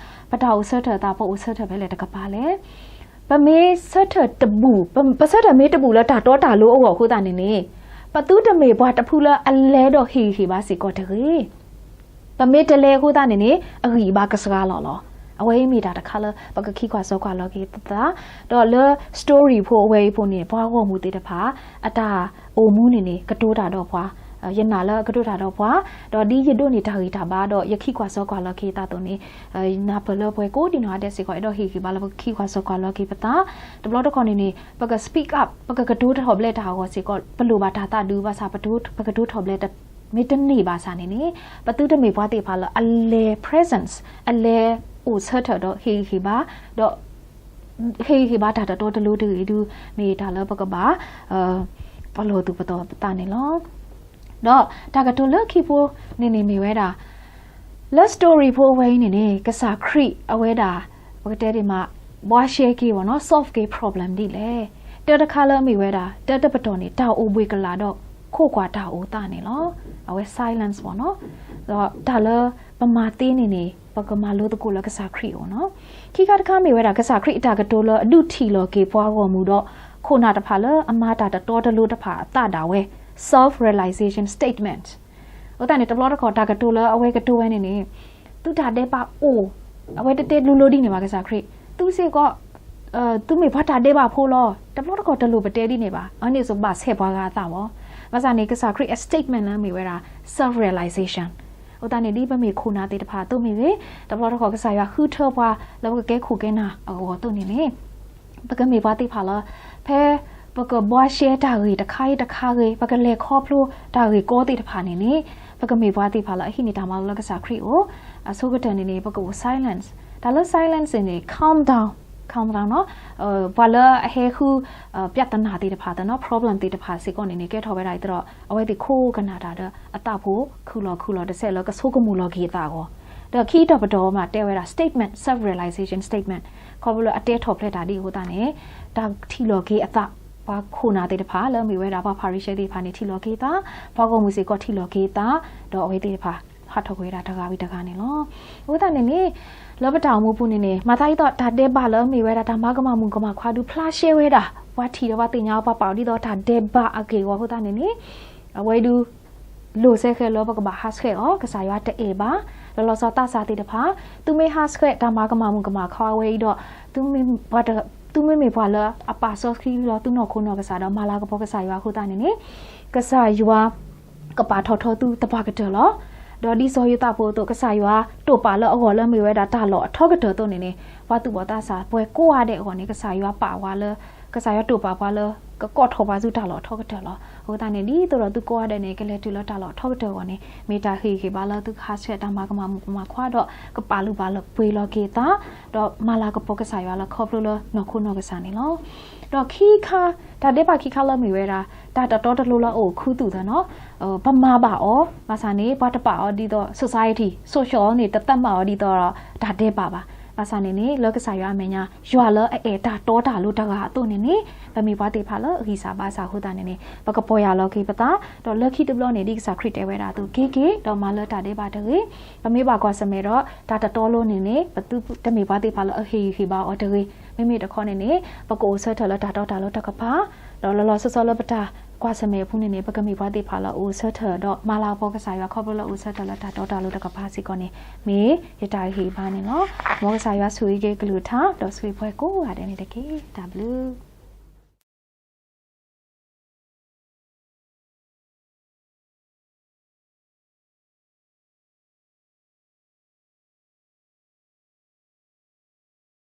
ပတၢ်အိၣ်ဆၢထၢၣ်အသး ပအိၣ်ဆၢထၢၣ်ဖဲလဲၣ်တကပၤလဲၣ်. ပမ့ၢ်ဆၢထၢၣ်တဘူၣ်, ပ, ပဆၢထၢၣ်မ့ၢ်တဘူၣ်လၢတၢ်တီတၢ်လိၤအဂီၢ်အဃိသတးန့ၣ်န့ၣ် ပသုတမ့ၢ်ပှၤတဖုလၢအလဲၤဒီးဟ့ၣ်ဂံၢ်ဟ့ၣ်ဘါစ့ၢ်ကီးတဂ့ၤ. ပမ့ၢ်တလဲၤအဃိသတးန့ၣ်န့ၣ် အဂံၢ်အဘါကစှၤလီၤလီၤ. အဝဲအံၤမ့ၢ်တၢ်တခါလၢ ပကခံကွၢ်စိကွၢ်လီၤက့ၤပသး, ဒီးလၢ story ဖိအဝဲအံၤဖိန့ၣ် ပှၤဂီၢ်မုၢ်သ့ၣ်တဖၣ် အတၢ်အိၣ်မူန့ၣ်န့ၣ် ကတိၤတၢ်ဒီးပှၤ, ယနာ်လၢကတိၤတၢ်ဒီးပှၤ, ဒီးဒ်ယဒိးန့ၢ်တၢ်ဂံၢ်တၢ်ဘါ ဒီးယခံကွၢ်စိကွၢ်လီၤက့ၤသးအသိးန့ၣ် နၢ်ပၢၢ်လၢပှၤကိးဒံနီၢ်ဂၤဒဲးစ့ၢ်ကီး အဲၣ်ဒိးဟ့ၣ်ဂံၢ်ဘါလၢပကခံကွၢ်စိကွၢ်လီၤက့ၤပသး, တဘျီတခီၣ်န့ၣ်န့ၣ် ပက speak up, ပကကတိၤထီၣ်ဘျဲးတၢ်အဂီၢ်စ့ၢ်ကီး ပလိၣ်ဘၣ်တၢ်သးဒူဘၣ်ဆၣ် ပကတိၤထီၣ်ဘျဲး မ့ၢ်တန့ၢ်ဘၣ်ဆၣ်န့ၣ်န့ၣ် ပသုတမ့ၢ်ပှၤသ့ၣ်တဖၣ်လၢအလဲၤ presence, အလဲၤအိၣ်ဆၢထၢၣ်ဒီးဟ့ၣ်ဂံၢ်ဟ့ၣ်ဘါ, ဒီး ဟ့ၣ်ဂံၢ်ဟ့ၣ်ဘါတၢ်တတီတလိၤတဂ့ၤဒုး မ့ၢ်တၢ်လၢပကဘၣ် ပလီၢ်သူၣ်ပသးန့ၣ်လီၤ. ဒီးတၢ်ကတိၤလၢခံဖိန့ၣ်န့ၣ်မ့ၢ်ဝဲဒၣ် လၢ story ဖိအဝဲအံၤန့ၣ်န့ၣ် ကစၢ်ခရံာ်အဝဲဒၣ် ပကတဲဒ်မး ဘှါရှဲက့ၤဝဲနီၤ solve က့ၤ problem ဒ်လဲၣ်. တၢ်တခါလၢအမ့ၢ်ဝဲဒၣ် တၢ်တပတီၢ်န့ၣ် တၢ်အိၣ်ဘှံးကလာ်ဒီး ခိးကွၢ်တၢ်အိၣ်သးန့ၣ်လီၤ. အဝဲ silence ပေါ့နော်. ဒီးတၢ်လၢပမၤသ့န့ၣ်န့ၣ် ပကမၤလိသကိးလၢကစၢ်ခရံာ်အအိၣ်နီၤ. ခံခါတခါမ့ၢ်ဝဲဒၣ် ကစၢ်ခရံာ်အတၢ်ကတိၤလၢအဒုးထံၣ်လီၤက့ၤပှၤဂီၢ်မုၢ်ဒီး ခိၣ်နၢ်တဖၣ်လၢအမၤတၢ်တတီတလိၤတဖၣ်အသးဒၣ်ဝဲ self realization statement. အဃိသတးန့ၣ် တဘျီတခီၣ်တၢ်ကတိၤလၢအဝဲကတိၤဝဲန့ၣ်န့ၣ် သုတၢ်ဒဲးဘးအိၣ်, အဝဲတတဲလိၤလိၤဒ်န့ၣ်ဘၣ် ကစၢ်ခရံာ်, သုစ့ၢ်ကီး သုမ့ၢ်ပှၤတၢ်ဒဲးဘးဖိလီၤ. တဘျီတခီၣ်တလိၣ်ပတဲဒ်န့ၣ်ဘၣ်. အန့ၣ်စ့ၢ်ကီးဘၣ်ဆဲးပှၤဂၤအသးဘၣ်. ဘၣ်ဆၣ်န့ၣ် ကစၢ်ခရံာ်အ statement လၢမ့ၢ်ဝဲဒၣ် self realization. အဃိသတးန့ၣ် ဒ်ပမ့ၢ်ခိၣ်နၢ်သ့ၣ်တဖၣ်အသိးမ့ၢ်ဂ့ၤ, တဘျီတခီၣ်ကစၢ်ယွၤဃုထၢပှၤလၢပကကဲခိၣ်ကဲနၢ်အဂီၢ်အသိးန့ၣ်န့ၣ် ပကမ့ၢ်ပှၤသ့ၣ်တဖၣ်လၢ ဖဲပကဘှါရှဲတၢ်ဂ့ၢ်တခါအံၤတခါဂ့ၤ, ပကလဲၤခီဖျိတၢ်ဂ့ၢ်ကီသ့ၣ်တဖၣ်န့ၣ်န့ၣ် ပကမ့ၢ်ပှၤသ့ၣ်တဖၣ်လၢအဟံးန့ၢ်တၢ်မၤလိလၢကစၢ်ခရံာ်အအိၣ်, အဆိကတၢၢ်န့ၣ်န့ၣ် ပကအိၣ် silence. တၢ်လၢ silence န့ၣ် calm down, calm down နီၤ. ပှၤလၢအဟဲဃု ပြဿနာသ့ၣ်တဖၣ်သ့ၣ်နီၤ, problem သ့ၣ်တဖၣ်စ့ၢ်ကီးန့ၣ်န့ၣ် ကဲထီၣ်ဝဲဒၣ်အံၤသဒီး အဝဲသ့ၣ်ခိးကနၣ်တၢ်ဒီး အသးဖိခုၣ်လီၤခုၣ်လီၤတစဲးလၢကဆိကမိၣ်လီၤက့ၤအသးအဂီၢ်, ဒီးခံတီၤပတီၢ်မးတဲဝဲဒၣ် statement, self realization statement. ခီဖျိလၢအတဲထီၣ်ဖျဲးတၢ်ဒ်အဃိသတးန့ၣ် တၢ်ထံၣ်လီၤက့ၤအသး ပှၤခိၣ်နၢ်သ့ၣ်တဖၣ် လၢမ့ၢ်ဝဲဒၣ်ပှၤဖၤရံၤၡဲသ့ၣ်တဖၣ်န့ၣ် ထံၣ်လီၤက့ၤသး, ပှၤဂီၢ်မုၢ်စ့ၢ်ကီးထံၣ်လီၤက့ၤသး, ဒီးအဝဲသ့ၣ်တဖၣ် ဟးထီၣ်ကွံာ်ဝဲဒၣ်တဂၤဝံၤတဂၤန့ၣ်လီၤ. အဃိသတးန့ၣ်န့ၣ် လၢပတၢ်အိၣ်မူပူၤန့ၣ်န့ၣ် မၤသးဒ်သိးတၢ်ဒဲးဘးလၢမ့ၢ်ဝဲဒၣ်တၢ်မၤကမၣ်မုၣ်ကမၣ်ခွါဒုးဖျါရှဲဝဲဒၣ် ပှၤထံၣ်ဒီးပှၤသ့ၣ်ညါ ပှၤပာ်အီၤဒ်သိးတၢ်ဒဲးဘးအဂ့ၢ်အဂီၢ်အဃိသတးန့ၣ်န့ၣ် အဝဲဒုး လိၤစဲဃဲလၢပကဘၣ်ဟးဆှဲးအီၤ, ကစၢ်ယွၤတအဲၣ်ဘၣ်. လီၤလီၤဆီဆီသးစၢ်သ့ၣ်တဖၣ်, သုမ့ၢ်ဟးဆှဲးတၢ်မၤကမၣ်မုၣ်ကမၣ်ခွါဝဲအံၤဒီး, သုမ့မ့ၢ်ပှၤတမ့ၢ်မ့ၢ်ပှၤလၢအပာ်စီဆှံလီၤသုနီၢ်ခိနီၢ်ကစၢ်ဒီးမၤလၤကပီၤကစၢ်ယွၤအဃိသတးန့ၣ်န့ၣ်, ကစၢ်ယွၤ ကပာ်ထီၣ်ထီသုသပှၢ်ကတၢၢ်လီၤ. ဒီးဒ်စီၤယိၤသးဖိအသိး ကစၢ်ယွၤတိာ်ပာ်လၢအဂီၢ်လၢမ့ၢ်ဝဲဒၣ်တၢ်လီၢ်အထီကတၢၢ်အသိးန့ၣ်န့ၣ်, ပှၤသူၣ်ဘီၣ်သးစၢ်ပှဲၤကိးဂၤဒဲးအဂီၢ်န့ၣ် ကစၢ်ယွၤပာ်ဝဲလၢ, ကစၢ်ယွၤတိာ်ပာ်ပှၤလၢ ကကိးထီၣ်ပှၤဆူတၢ်လီၢ်အထီကတၢၢ်လီၤ. အဃိသတးန့ၣ် ဒ်သိးဒီးသုကိးဂၤဒဲးန့ၣ် ကလဲၤတုၤလၢတၢ်လီၢ်အထီကတၢၢ်အဂီၢ်န့ၣ် မ့ၢ်တၢ်ဟ့ၣ်ဂံၢ်ဟ့ၣ်ဘါလၢသုကဟးဆှဲးတၢ်မၤကမၣ်မုၣ်ကမၣ်ခွါဒီး ကပာ်လုၢ်ပာ်ပှ့ၤလီၤက့ၤသး, ဒီးမၤလၤကပီၤကစၢ်ယွၤလၢခီဖျိလၢနီၢ်ခိနီၢ်ကစၢ်န့ၣ်လီၤ. ဒီးခံခါ, တၢ်ဒဲးဘးခံခါလၢမ့ၢ်ဝဲဒၣ် တၢ်တတီတလိၤလၢအအိၣ်ခူသူၣ်သးနီၤ, ပမၤဘၣ်အီၤ, ဘၣ်ဆၣ်န့ၣ် ပှၤတပာ်အီၤဒ်သိး society, social န့ၣ် တသတ်မှတ်အီၤဒ်သိးဒီးတၢ်ဒဲးဘးဘၣ်. ဘၣ်ဆၣ်န့ၣ်န့ၣ် လၢကစၢ်ယွၤအမဲာ်ညါ ယွၤလၢအအဲၣ်တၢ်တီတၢ်လိၤတဂၤအသိးန့ၣ်န့ၣ် ပမ့ၢ်ပှၤသ့ၣ်တဖၣ်လၢအဂံၢ်စၢ်ဘါစၢ်အဃိသတးန့ၣ်န့ၣ် ပကပီၢ်ယၢ်လီၤက့ၤပသး, ဒီးလၢခံတဘျီန့ၣ် ဒ်ကစၢ်ခရံာ်တဲဝဲဒၣ်အသိး က့ၤက့ၤ ဒီးမၤလၢတၢ်ဒဲးဘးတဂ့ၤ. ပမ့ၢ်ဘၣ်ကွၢ်ဆၢၣ်မဲာ်ဒီး တၢ်တတီလိၤန့ၣ်န့ၣ် ပသုတမ့ၢ်ပှၤသ့ၣ်တဖၣ်လၢအဟ့ၣ်ဂံၢ်ဟ့ၣ်ဘါအီၤတဂ့ၤ. မ့မ့ၢ်တခီန့ၣ်န့ၣ် ပကအိၣ်ဆၢထၢၣ်လၢတၢ်တီတၢ်လိၤတကပၤ, ဒီးလီၤလီၤဆီဆီလၢပတၢ်ကွၢ်ဆၢၣ်မဲာ်အပူၤန့ၣ်န့ၣ် ပကမ့ၢ်ပှၤသ့ၣ်တဖၣ်လၢအအိၣ်ဆၢထၢၣ် ဒီးမၤလၤကပီၤကစၢ်ယွၤခီဖျိလၢအအိၣ်ဆၢထၢၣ်လၢတၢ်တီတၢ်လိၤတကပၤစ့ၢ်ကီးန့ၣ် မ့ၢ်ယတၢ်ဂံၢ်ဟ့ၣ်ဂံၢ်ဘါန့ၣ်လီၤ. မ်ကစၢ်ယွၤဆိၣ်ဂ့ၤက့ၤကလုၢ်ကထါ ဒီးဆိၣ်ဂ့ၤပှၤကိးဂၤဒဲးန့ၣ်တက့ၢ်. တၢ်ဘျုး